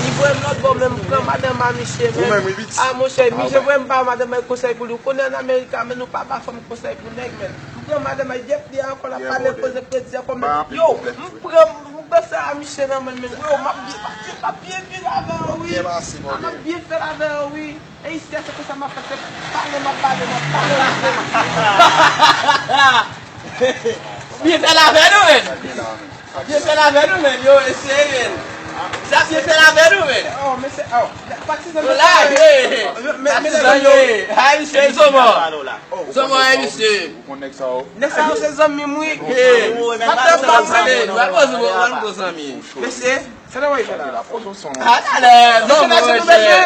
li voye m lòt bò, men m pran madanm a misye, men. Ou menm, wi, pitit. A, monchè, misye voye m ba madanm mwen konsèy pou li. Ou konnen ann Amerik la, men, nou pa ba fanm konsèy pou nèg, men. M pran madanm mwen, Jeff li ankò, l ap pale koze kredi ankò, men. Yo, m pran Ou pran sa a misye nan men l, men, bro, m ap byen, m ap byen, m ap byen viv avè w, wi. M ap byen fè l avè w, wi. E isi a, se konsa m ap fè, se pale m ap pale, m ap pale, m ap pale. Byen fè l avè nou, men. Byen fè l avè nou, men. Yo, eseye, men. Sa byen fè l avè nou, men. Oh, mesye, oh. Patizan yo. Patizan yo. Ay, mesye, Zomo. Zomo, ay, mesye. Ou konn nèg sa yo? Nèg sa yo se zanmi m, wi. Hey, patnè m, patnè m. Mesye, se nan wè fè la. A, talè, non, mesye, mesye.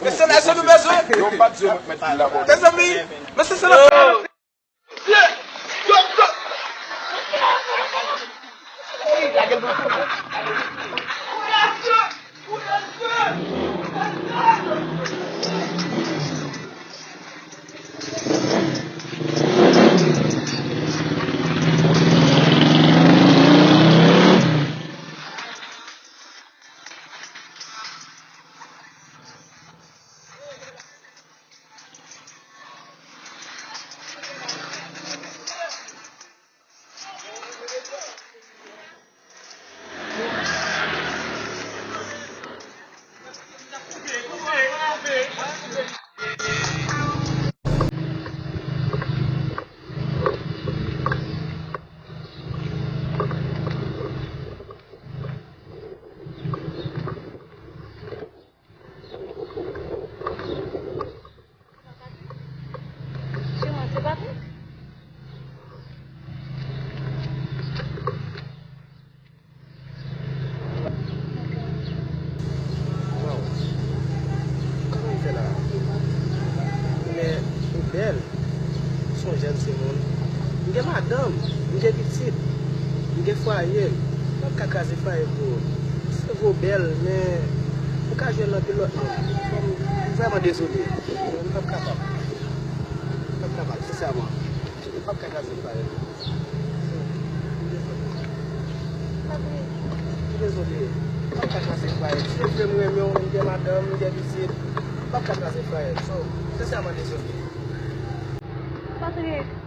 Mesye, mesye, nou bezwen. Yo, m pa t di yo mèt vin la, bò. Te zanmi, mesye, se nan Fwaye, m p ap ka kraze fwaye pou ou. Se vre w bèl, men ou ka jwenn anpil lòt moun. M vrèman dezole. M p ap kapab. M p ap kapab, sensèman. M p ap ka kraze fwaye. M dezole. M dezole. M p ap ka kraze fwaye. Si w vle m renmen w, m gen madanm, m gen pitit. M p ap ka kraze fwaye. So, sensèman dezole. Patrick.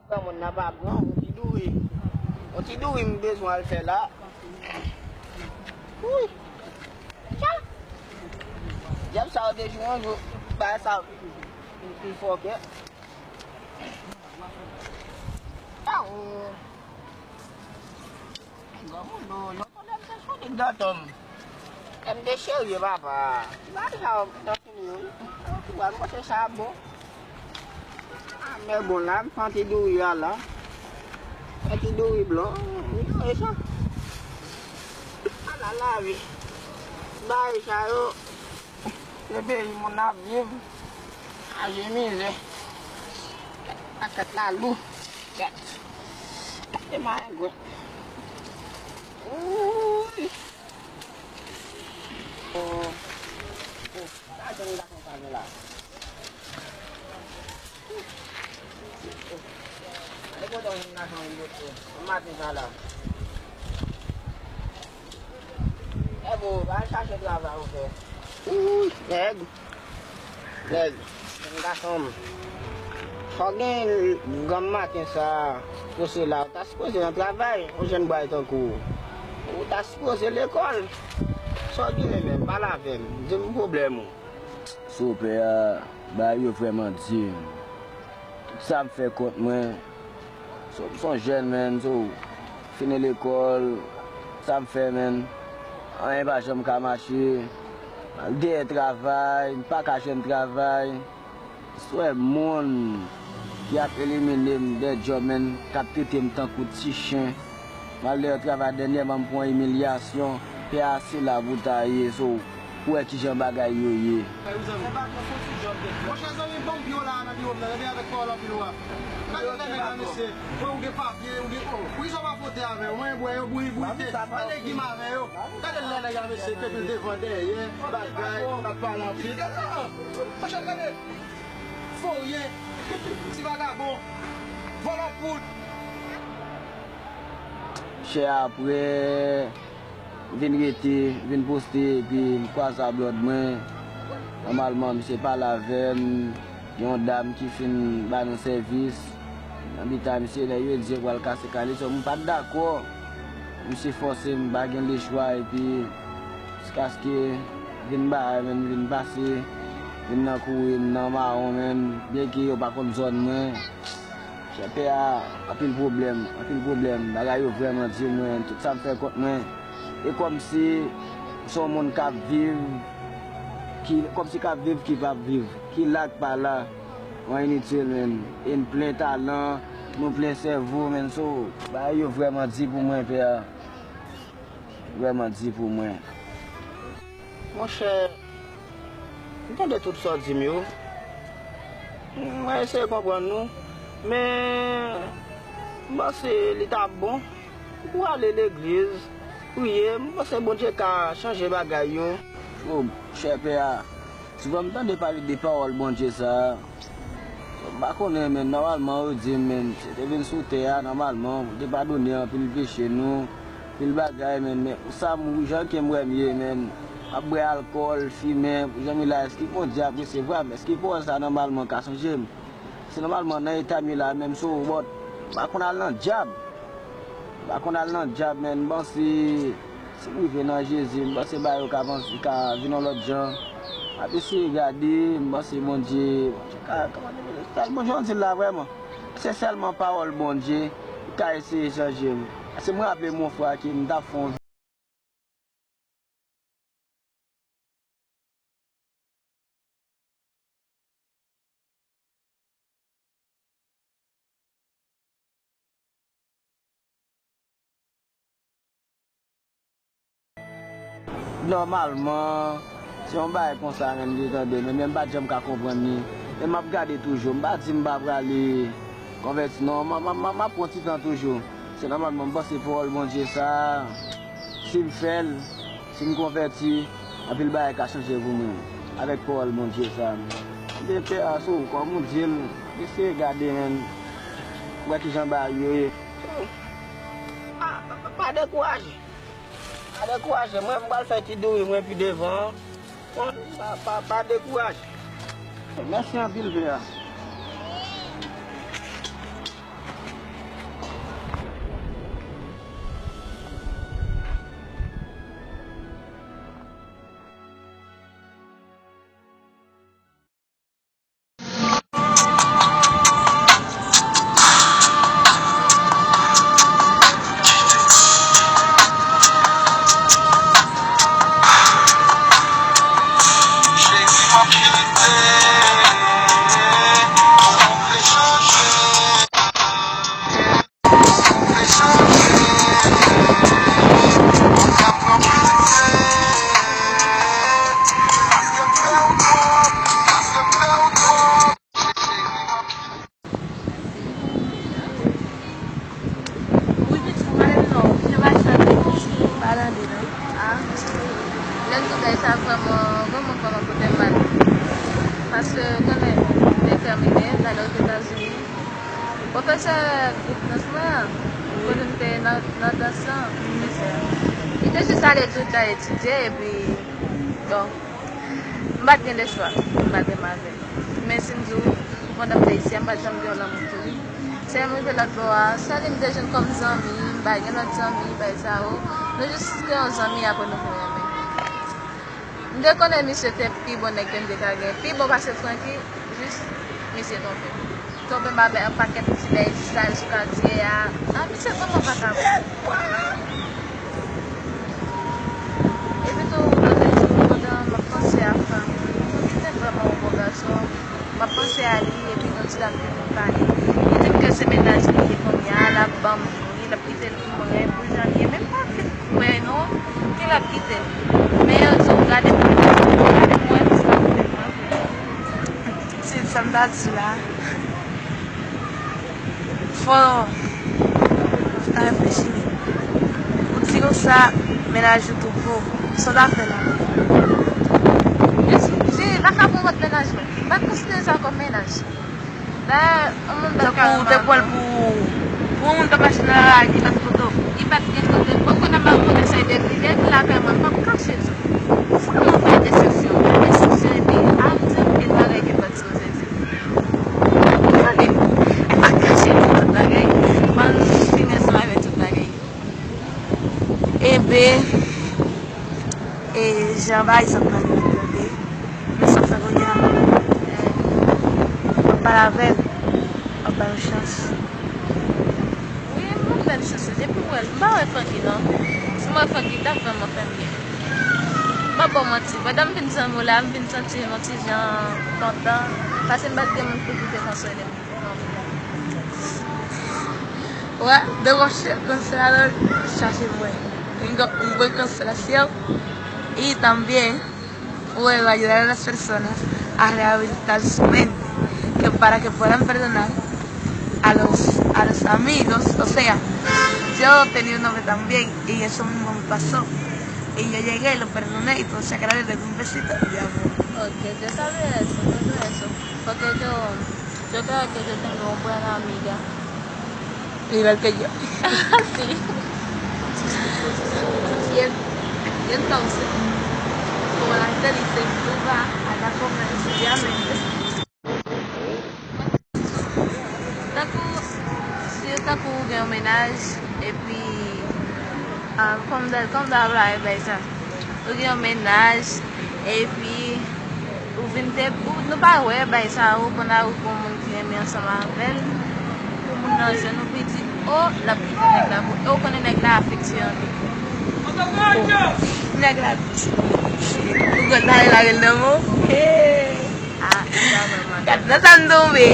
Granmoun nan pa bon, yon ti douri. Yon ti douri m bezwen al fè la. Wi. Tcha! Dyab sa yo te jwe yon jou. Bagay sa yo pi fò ke. Awo. Granmoun do, yon tande m te soti gato m. M te serye, papa. Ti bagay sa yo nan fini yo. Ti bagay, mwen se sa bon. A, men bon, la, m pran ti douri a la. Yon ti douri blan. Wi, e sa. Ala lavi. Bagay sa yo. Se peyi moun ap viv. Chaje mizè. Pakèt lalou. Kèt. Gade marengwen. Wouy. Oh. Oh. Sa jèn gason sa gen la. Gade kote yon jèn gason vin bote. Nan maten sa la. E bo, va al chache travay ou fè. Wouy, nèg. Nèg. Jèn gason m. Fò gen granm maten sa a, pou se la, ou ta sipoze nan travay, yon jèn bway tankou w. Ou ta sipoze lekòl. Sa w genyen menm, pale avè m, di m pwoblèm ou. Sou pè a, bagay yo vrèman di. Tout sa m fè kont mwen. So, m s on jèn, menn, so, fini lekòl, sa m fè, menn? Anyen pa janm ka mache. M al dèyè travay, m pa ka jwenn travay. M s wè moun ki ap elimine m dèyè djòb, menn, k ap trete m tankou ti chen. M al dèyè travay dènyèman, m pran imilyasyon. Pè a se la pou ta ye, so, pou wè kijan bagay yo ye. Monchè zanmi, ban m pye w la nan biwo m nan, epi avèk pawòl anpil w ap. Gade lè nèg la, mesye. Mwen, ou gen papye, ou gen, oh, poukisa w pa fwote avè yo? Mwen, bwè yo, bouyi, bouyi, te, te legim avè yo. Gade lè nèg la, mesye, te vin devan, dèyè, bagay, ap pale anpil. Gade la, monchè, gade. Voryen, ti vagabon, vòlò poud. Chè apre, vin rete, vin poste, epi m kwaze a blòd mwen. Nòmalman, misye pale avè m. Gen yon dam ki fin ba nou sèvis. Nan mitan misye, lè yo di yo pral kase kay li, so m pa t dakò. Misye fòse m, m pa gen lechwa, epi jiskaske vin ba, men vin pase, vin nan kouri, m nan mawon, men byenke yo pa konn zòn mwen. Chè pè a, anpil pwoblèm, anpil pwoblèm. Bagay yo vrèman di mwen, tout sa m fè kont mwen. E kòmsi se yon moun k ap viv, ki, kòmsi k ap viv, ki p ap viv, ki la, k pa la. Mwen initil, menn. E n plen talan, nou plen sèvo, menn. So, bagay yo vrèman di pou mwen, pè a. Vrèman di pou mwen. Monchè, m tande tout sa w di m yo. Mwen eseye konprann nou. Men, m panse li t ap bon pou ale legliz, priye. M panse Bondye ka chanje bagay yo. O, chè pè a, souvan m tande pale de pawòl Bondye sa a. M pa konnen, men nòmalman, yo di m, men, se te vin sou tè a, nòmalman, pou te padone anpil peche nou, anpil bagay, men, men, sa m, jan ke m wè m ye, men, m ap bwè alkòl, fimen, pou jan m ye la, èske Bondye ap resevwa m? Èske pawòl sa a, nòmalman, ka chanje m? Se nòmalman, nan eta m ye la, menm sou wòt, m pa konn al nan djab. M pa konn al nan djab, men m panse, si m rive nan Jezi, m panse bagay yo ka, ka vin yon lòt jan. M ap eseye gade, m panse Bondye, Bondye ka, kòman di, sèl Bondye, jan w di l la vrèman. Se sèlman pawòl Bondye ki ka eseye chanje m. Paske mwen raple m yon fwa ke m t ap fè yon Nòmalman, se yon bagay konsa menm li tande, men, men m pa t janm ka konprann li. Men m ap gade toujou, m pa di m pa prale konvèti non, m, m, m, m ap pran ti tan toujou. Se nòmalman, m panse pawòl Bondye sa a, si m fè l, si m konvèti, anpil bagay ka chanje pou mwen avèk pawòl Bondye sa a. Men pè a, sou kòm ou di l, eseye gade, menn, wè kijan bagay yo ye. Pa, pa, pa, pa dekouraje. Pa dekouraje. Mwen, m pral fè ti douri mwen pi devan. Pa, pa, pa dekouraje. Mèsi anpil, pè a. Wi, pitit, pale m non. Jan bagay sa te ye? Pa tande non. A. Lè m di w bagay sa vrèman, vrèman, vrèman pote m mal. Paske, konnen, m te tèmine, m ale Ozetazini. Pwofesè gwoup dans mwen an, kote m te nan, nan dans lan, pwofesè a, li te jis ale tout tan etidye, epi, bon, m pa t gen lechwa, m pa t renmen avè l. Men si m di w, pandan m te isi a, m pa t janm gen yon lanmou pou li. Se lè m rive lòt bò a, se li m te jwenn kòm zanmi, m pa gen lòt zanmi, bagay sa yo. Nou jis te yon zanmi, apre nou vin renmen. M te konnen misye te pi bon nèg ke m te ka gen. Pi bon pase Francky, jis misye twonpe m. Twonpe m avèk yon pakèt ti bèy sal sou katye a. A, misye vrèman vakabon. Epi tou, lòt jou, pandan m ap panse a Francky, Francky te vrèman yon bon gason. M ap panse a li, epi yon ti dam vin pale. Li di m ke se mennaj li ye kounye a, l ap ban m li, l ap kite l pou mwen, pou l Men yo di w gade mwen, gade mwen, se pa kote mwen vre. Se sa m ta di la. Fò w ta reflechi. Ou di konsa, mennaj ou twouve w. Sa w ta fè la? Jezi, m pa ka pran kont mennaj mwen. M pa konsidere sa kòm mennaj. Dayè, yon moun bèl kay anba mwen. Tankou ou te pran l pou, pou yon moun k ap mache nan lari, li pa t kote w. Li pa t gen kote m. Ou konnen m ap konnen sa depi, depi lakay mwen, m p ap kache tou. Fò yon moun fè desepsyon, fè desepsyon epi ap di anpil bagay ke l pa t sipoze di. Tande, m pa kache tout bagay, m ap fini ansanm avèk tout bagay. Enben, e, jan bagay sa pral rive tande, men sa fè kounye a, m ap pale avè l, m ap ba l yon chans. Wi, m ap ba l chans, depi m wè l, m pa wè Francky non. Si m wè Francky, l t ap vrèman fè m byen. M p ap ba w manti, pandan m vin zanmi w la, m vin santi m yon ti jan kontan, paske m pa t gen moun pou ki te konsole m. Wè, de konsè-, konsèlador chache mwen. Tengo un buen consolador y también puedo ayudar a las personas a rehabilitar su mente, que para que puedan perdonar a los, a los amigos, o sea, yo tenía un novio también y eso mismo me pasó. Y yo llegué y lo perdoné y todo se aclaró y le di un besito y ya fue. Ok, yo sabía eso, todo eso. Porque yo, yo creo que yo tengo un buen amiga. Igual que yo. Sí. Y, en- y entonces, como la gente dice, tú vas a la comer, obviamente. Tankou, si tankou ou gen yon mennaj, epi, ah, kòm dè, kòm dè, bay sa. Ou gen yon mennaj, epi ou vin te, ou, nou pa wè bay sa, ou konn al ou gen yon moun ki renmen ansanm avè l, pou moun nan jwenn ou, pou di, o, l ap kite nèg la, pou, e ou konnen nèg la afeksye anpil. O, nèg la, ou konn ale lage l nan men w? Hey! Ah, sa vrèman. Gad nan sa m tonbe.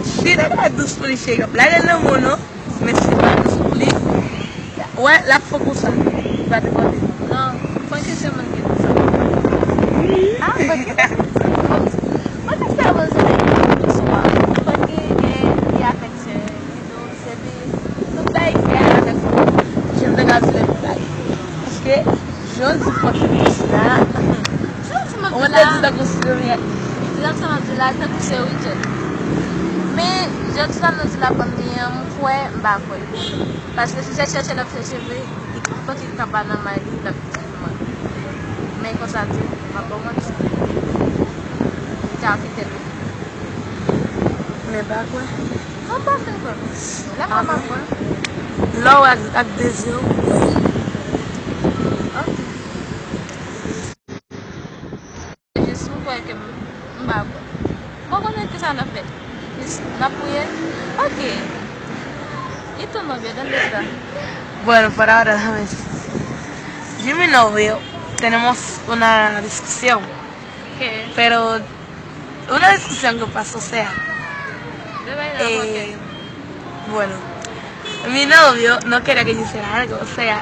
Si nèg la dous pou li, cheri, w ap lage l nan men w, non? Men si l pa dous pou li, wè, l ap fè konsa. Li pa dekote. Non, fò ke se moun ki di sa. Ah, fò ke, fò ke se moun ki di sa. Fò ke, eh, li afeksye, li dous, epi tout bagay fè avèk moun. Jan m te ka di lè m bay. Paske, jan w di pòt la. Jan w di m ap di la. Ou mèt te di tankou si yo. Jan m di la, tankou se Richard. Men, jan w di la, m di la, banm li an, m kwè, m pa kwè. Paske si se chèche l ap chèche vre, li fòk li kanpe nan may li, l ap di mwen. Men konsa tou, m ap ba w manti. M ta kite l wi. Men pa kwè. Non, m pa fin kwè. Lè m pa kwè. Lè w ak, ak de zye w. Ok. Jis m kwè ke m, m pa kwè. Bon, konnen kisa n ap fè? Jis n ap priye? Ok. ¿Y tu novio dónde está? Bueno, por ahora déjame decir. Yo y mi novio tenemos una discusión. ¿Qué? Pero una discusión que pasó, o sea, eh, bueno, mi novio no quería que yo hiciera algo, o sea,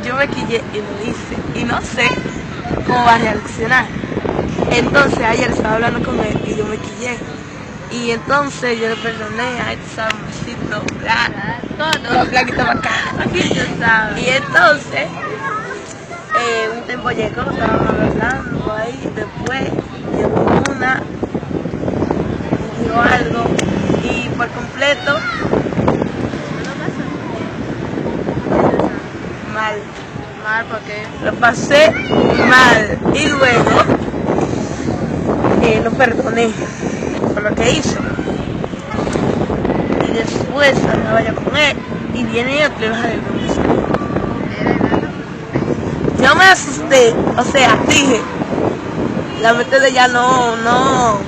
yo me quillé y lo hice, y no sé cómo va a reaccionar. Entonces ayer estaba hablando con él y yo me quillé. Y entonces yo le perdoné, ay, tú sabes, un besito, bla, todo. Los flaquitos bacán. Aquí tú sabes. Y entonces Eh, un tiempo llegó, estábamos hablando ahí, después llegó una, dijo algo, y por completo, mal. Mal, ¿por qué? Lo pasé mal. Y luego, eh, lo perdoné por lo que hizo. Y después andaba yo con él, y viene otro y baja del bus. Yo me asusté, o sea, dije, la mente de ella no, no,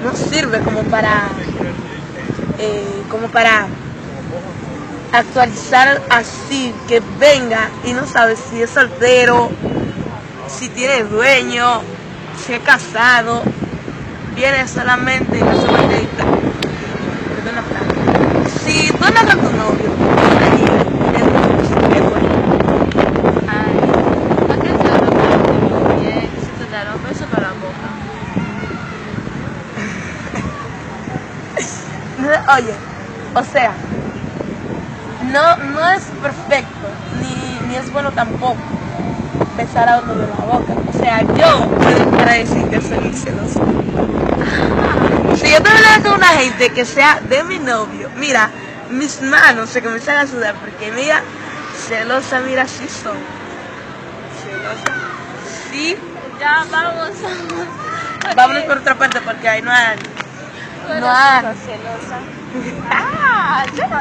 no sirve como para, eh, como para actualizar así, que venga y no sabe si es soltero, si tiene dueño, si es casado, viene solamente a su parte de... Perdona, Fran. Si tú andas con tu novio, tú te llevas, es bueno. Ay, ¿por qué Oye, o sea, no, no es perfecto, ni, ni es bueno tampoco besar a uno de la boca. O sea, yo puedo entrar a decir que soy muy celosa. Si yo te voy a decir a una gente que sea de mi novio, mira, mis manos se comienzan a sudar porque, mira, celosa, mira, sí soy. Celosa. Sí. Ya, vamos, vamos. Vámonos por otra parte porque ahí no hay. No hay. Celosa. Ah, yo no.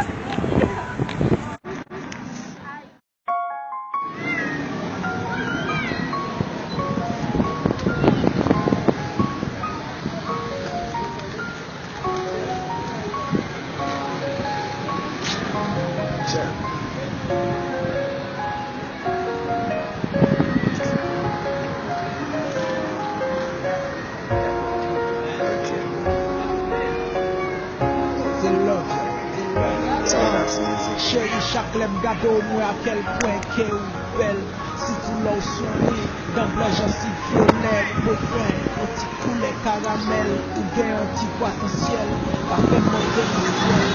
Cheri, chak lè m gade w, m wè a kèl pwen ke ou bèl. Sitou lè w souri, dan blan jansiv vyolèt, po fen, yon ti koulè karamèl, ou gen yon ti pwatansyèl, pa fè m monte nan syèl.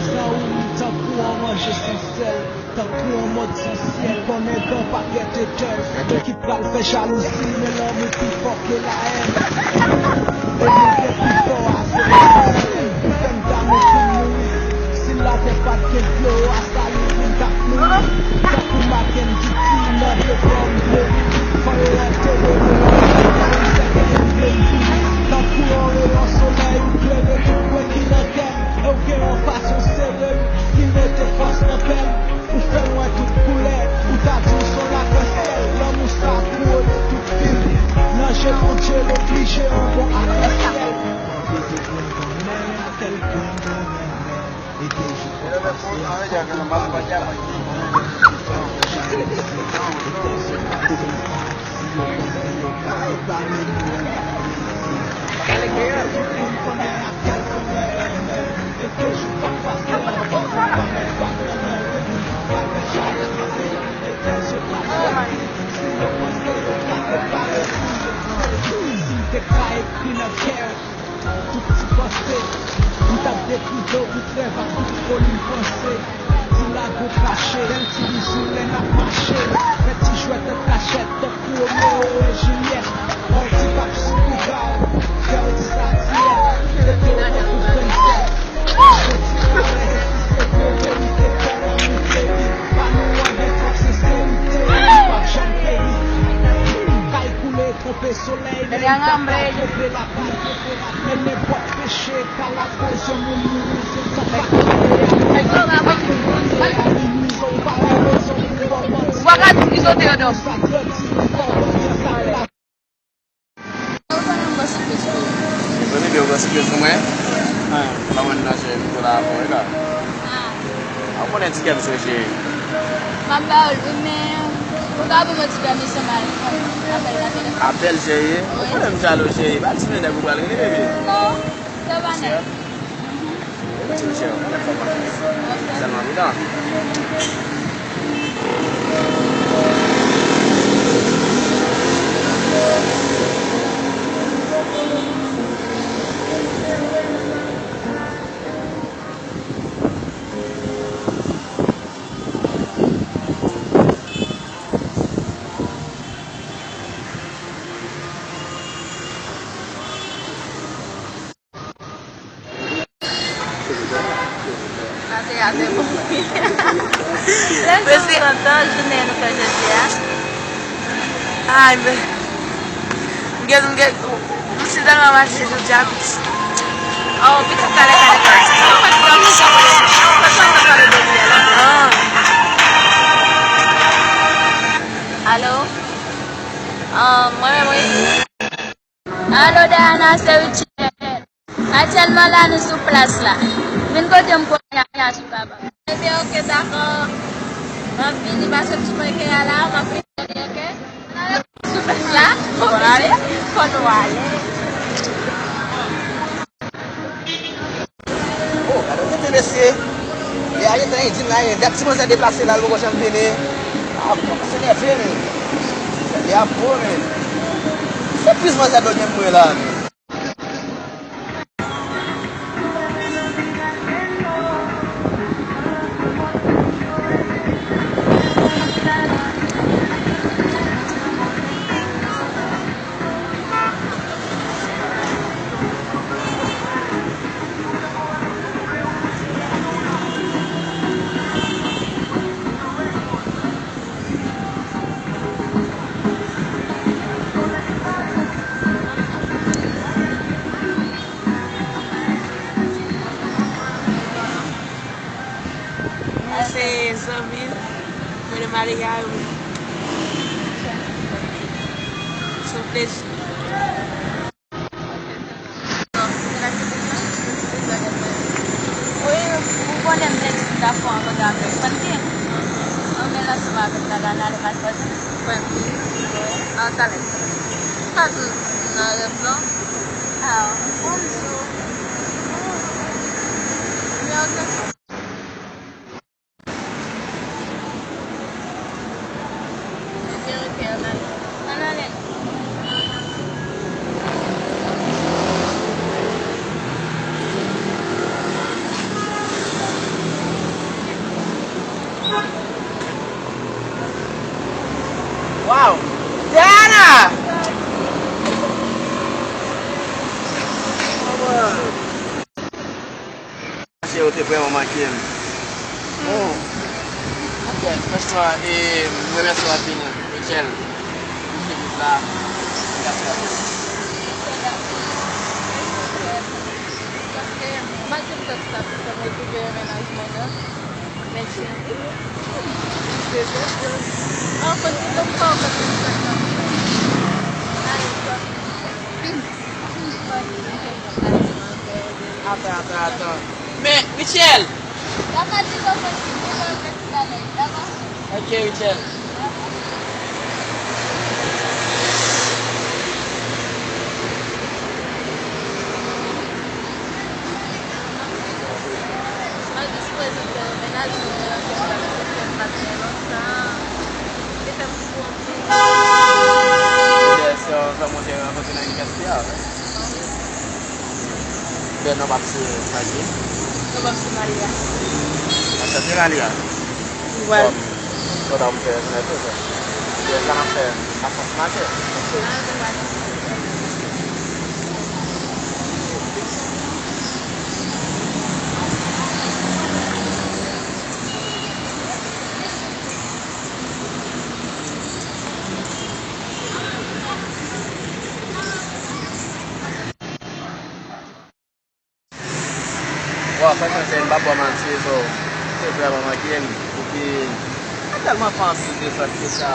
San ou m tankou yon manje san sèl, tankou yon mòd san syèl. Konnen tan pa p gen etèn, men ki pral fè jalouzi, men lanmou pi fò ke lahèn. E nou gen pi fò a, se lesansyèl, pou fè n ta nou fin mouri. Si latè pa t gen dlo, a Salivin t ap mouri. Tankou Mackendy di nan de fòm dlo. Fò yo antere nou nan sèkèy m vle di. Tankou yon reyon solèy, ou klere tout pwen ki nan kè m. E w gen yon fason sere m, ki mete fòs nan pè m. Ou fè m wè tout koulè, ou ta di w s on lakansyèl. Lanmou sa twò de tout fim. Nan je Bondye l oblije yon bon akansyèl. Mwen bezwen konn konnen a kèl pwen m renmen w. E de jou k ap pase ansanm pou mwen. Tout ti panse, m t ap dekrive w tout rèv ak tout foli m panse. Ti lago kache, bèl ti bizou lè n ap mache. Fè ti jwèt an kachèt tankou Romeo e Jilyèt. Ba w ti pap sou bouda w, fè w ti satiyèt. Rete w tankou grenn sèl. Lage ti karès, si se vre verite, fè lanmou peri. Pa nou an gen twòp senserite, nou p ap janm peri. Kay koule, twonpe solèy, men li pa ka twonpe lapli. Men nenpòt peche ka lakoz yon moun mouri. Sa pa koute a, sa pa koute a, sa pa koute a. Ou pa gen rezon pou w manti. Ou pa ka di ki sote yo dòm. Sa grandi pou w konprann. Ou konnen m pran siplis pou ou. Ou konnen byen ou pran siplis pou mwen? Ban mwen nan cheri m tou la avè w, wi la. A w konnen ti kè m sou cheri. M ap ba w l wi, men ou ka ban m yon ti pèmisyon m al fè apèl la telefòn. Apèl cheri? Wi. Ou konnen m jalou cheri. Pa di se nèg ou pral rele, baby. Non, se pa nèg. Sèlman pridan. Sa te a te bon. Lè nou kontan jounen nou fè jodi a. Ay, men. M gen, m gen, m si tèlman mache jodi a, pitit. Oh, pitit kale, kale, kale. Sa mwen t pran pou sa, mwen t pran pou sa, mwen t pran pou sa. Alo? Ah, mwen menm, wi. Alo, Diana, se Richard. Aktyèlman la, nou sou plas la. Vin kote m kounye a, sou kaba. Ebyen, oke, dakò. M ap vini, pase m sou pwen ke a la, m ap vini, oke? Sou plas la? Oblije. Fò nou ale. Oh, gade kote mesye. Lè a gentan di m la, gen dat ti manzè deplase la, l poko janm vini. Ah, kòmanse nève, men. Lè a bo, men. Se plis manzè dòmi m mwen la, men. M ale gare wi. Se yon plezi. Wi, ou konnen m te di m ta fè yon bagay avèk Francky. Ann men l ansanm avèk Lala n ale Malfòtine. Francky. Wi. An talè. Sa tou nan rèv lan. Ah, bonjou. Wi, ok. Wow! Diana! Mache yo te vrèman manke m. Hmm. Ok, franchman, e, m remèsye w anpil, Michel, pou sèvis la. Mèsi anpil. Paske, malgre m t ap sa, pou fè m rekipere mennaj mwen an, mèsi anpil. An, kontinye, m pa kontinye sa nan. Atan, atan, atan. Men, Michel! Ok, Michel. Mwen jis prezante w mennaj mwen an, ke m t ap eseye fè m pa trè lontan. Li te fè m fou anpil. Yes, euh, sa mwen te rankontre nan inivèsite a. Ben, non, p ap se Francky. Non, p ap se Malia. Anchante, Malia. Wi. Kòm, kòm m fè, se nèt, se. Ben, sa n ap fè, n ap fè mache. Ah, nou mache. Waw, franchman, se m p ap ba w manti, so, se vrèman manke m. Epi, mwen tèlman fè anpil defèt ke sa,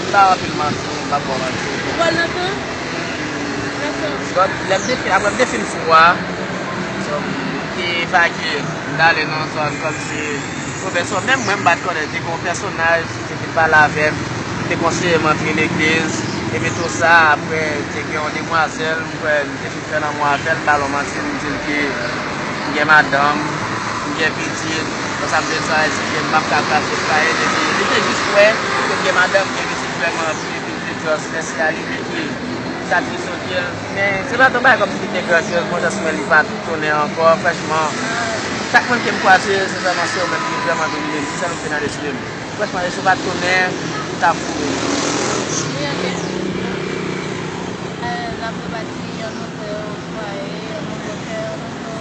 m pa anpil manti, m p ap ba w manti. Ou pral nan tan? Nan tan. But, lè m te fin, apre m te fin fou a, so, m te evakye, m t ale nan zòn kòmsi, pwofesè, menm mwen m pa t konnen, te gen yon pèsonaj ki te vin pale avè m, ki te konseye m antre legliz, epi tou sa, apre, te gen yon demwazèl, m kwè, m te fin fè lanmou avè l, m pa ba w manti, m di l ke m gen madanm, m gen pitit, konsa m te di sa, l di ke m p ap ka pase pa l, epi li te jis kwè ke m gen madanm, m gen pitit vrèman anpil, epi l te just lèse ale, epi sa te sote l. Men, se pa t yon bagay kòmsi ki te grandyoz, bon, jis men li pa t tounen ankò, franchman, chak moun ke m kwaze, se vrèman se yo menm ki vrèman domine m, se sèl moun ki nan lespri m. Franchman, si w pa t tounen, ou t ap mouri. Wi, ok. Euh, n ap rebati yon nouvo fwaye, yon nouvo kè, yon nouvo,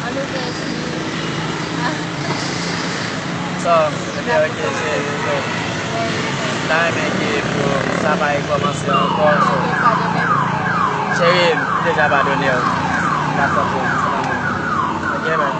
yon nouvo vi. Ah. So, ebyen, ok, cheri, so, m ta renmen ke pou sa pa rekòmanse ankò, so. Ok, padone m. Cheri, m deja padone w. Dakò, cheri, se lanmou. Ok, bye.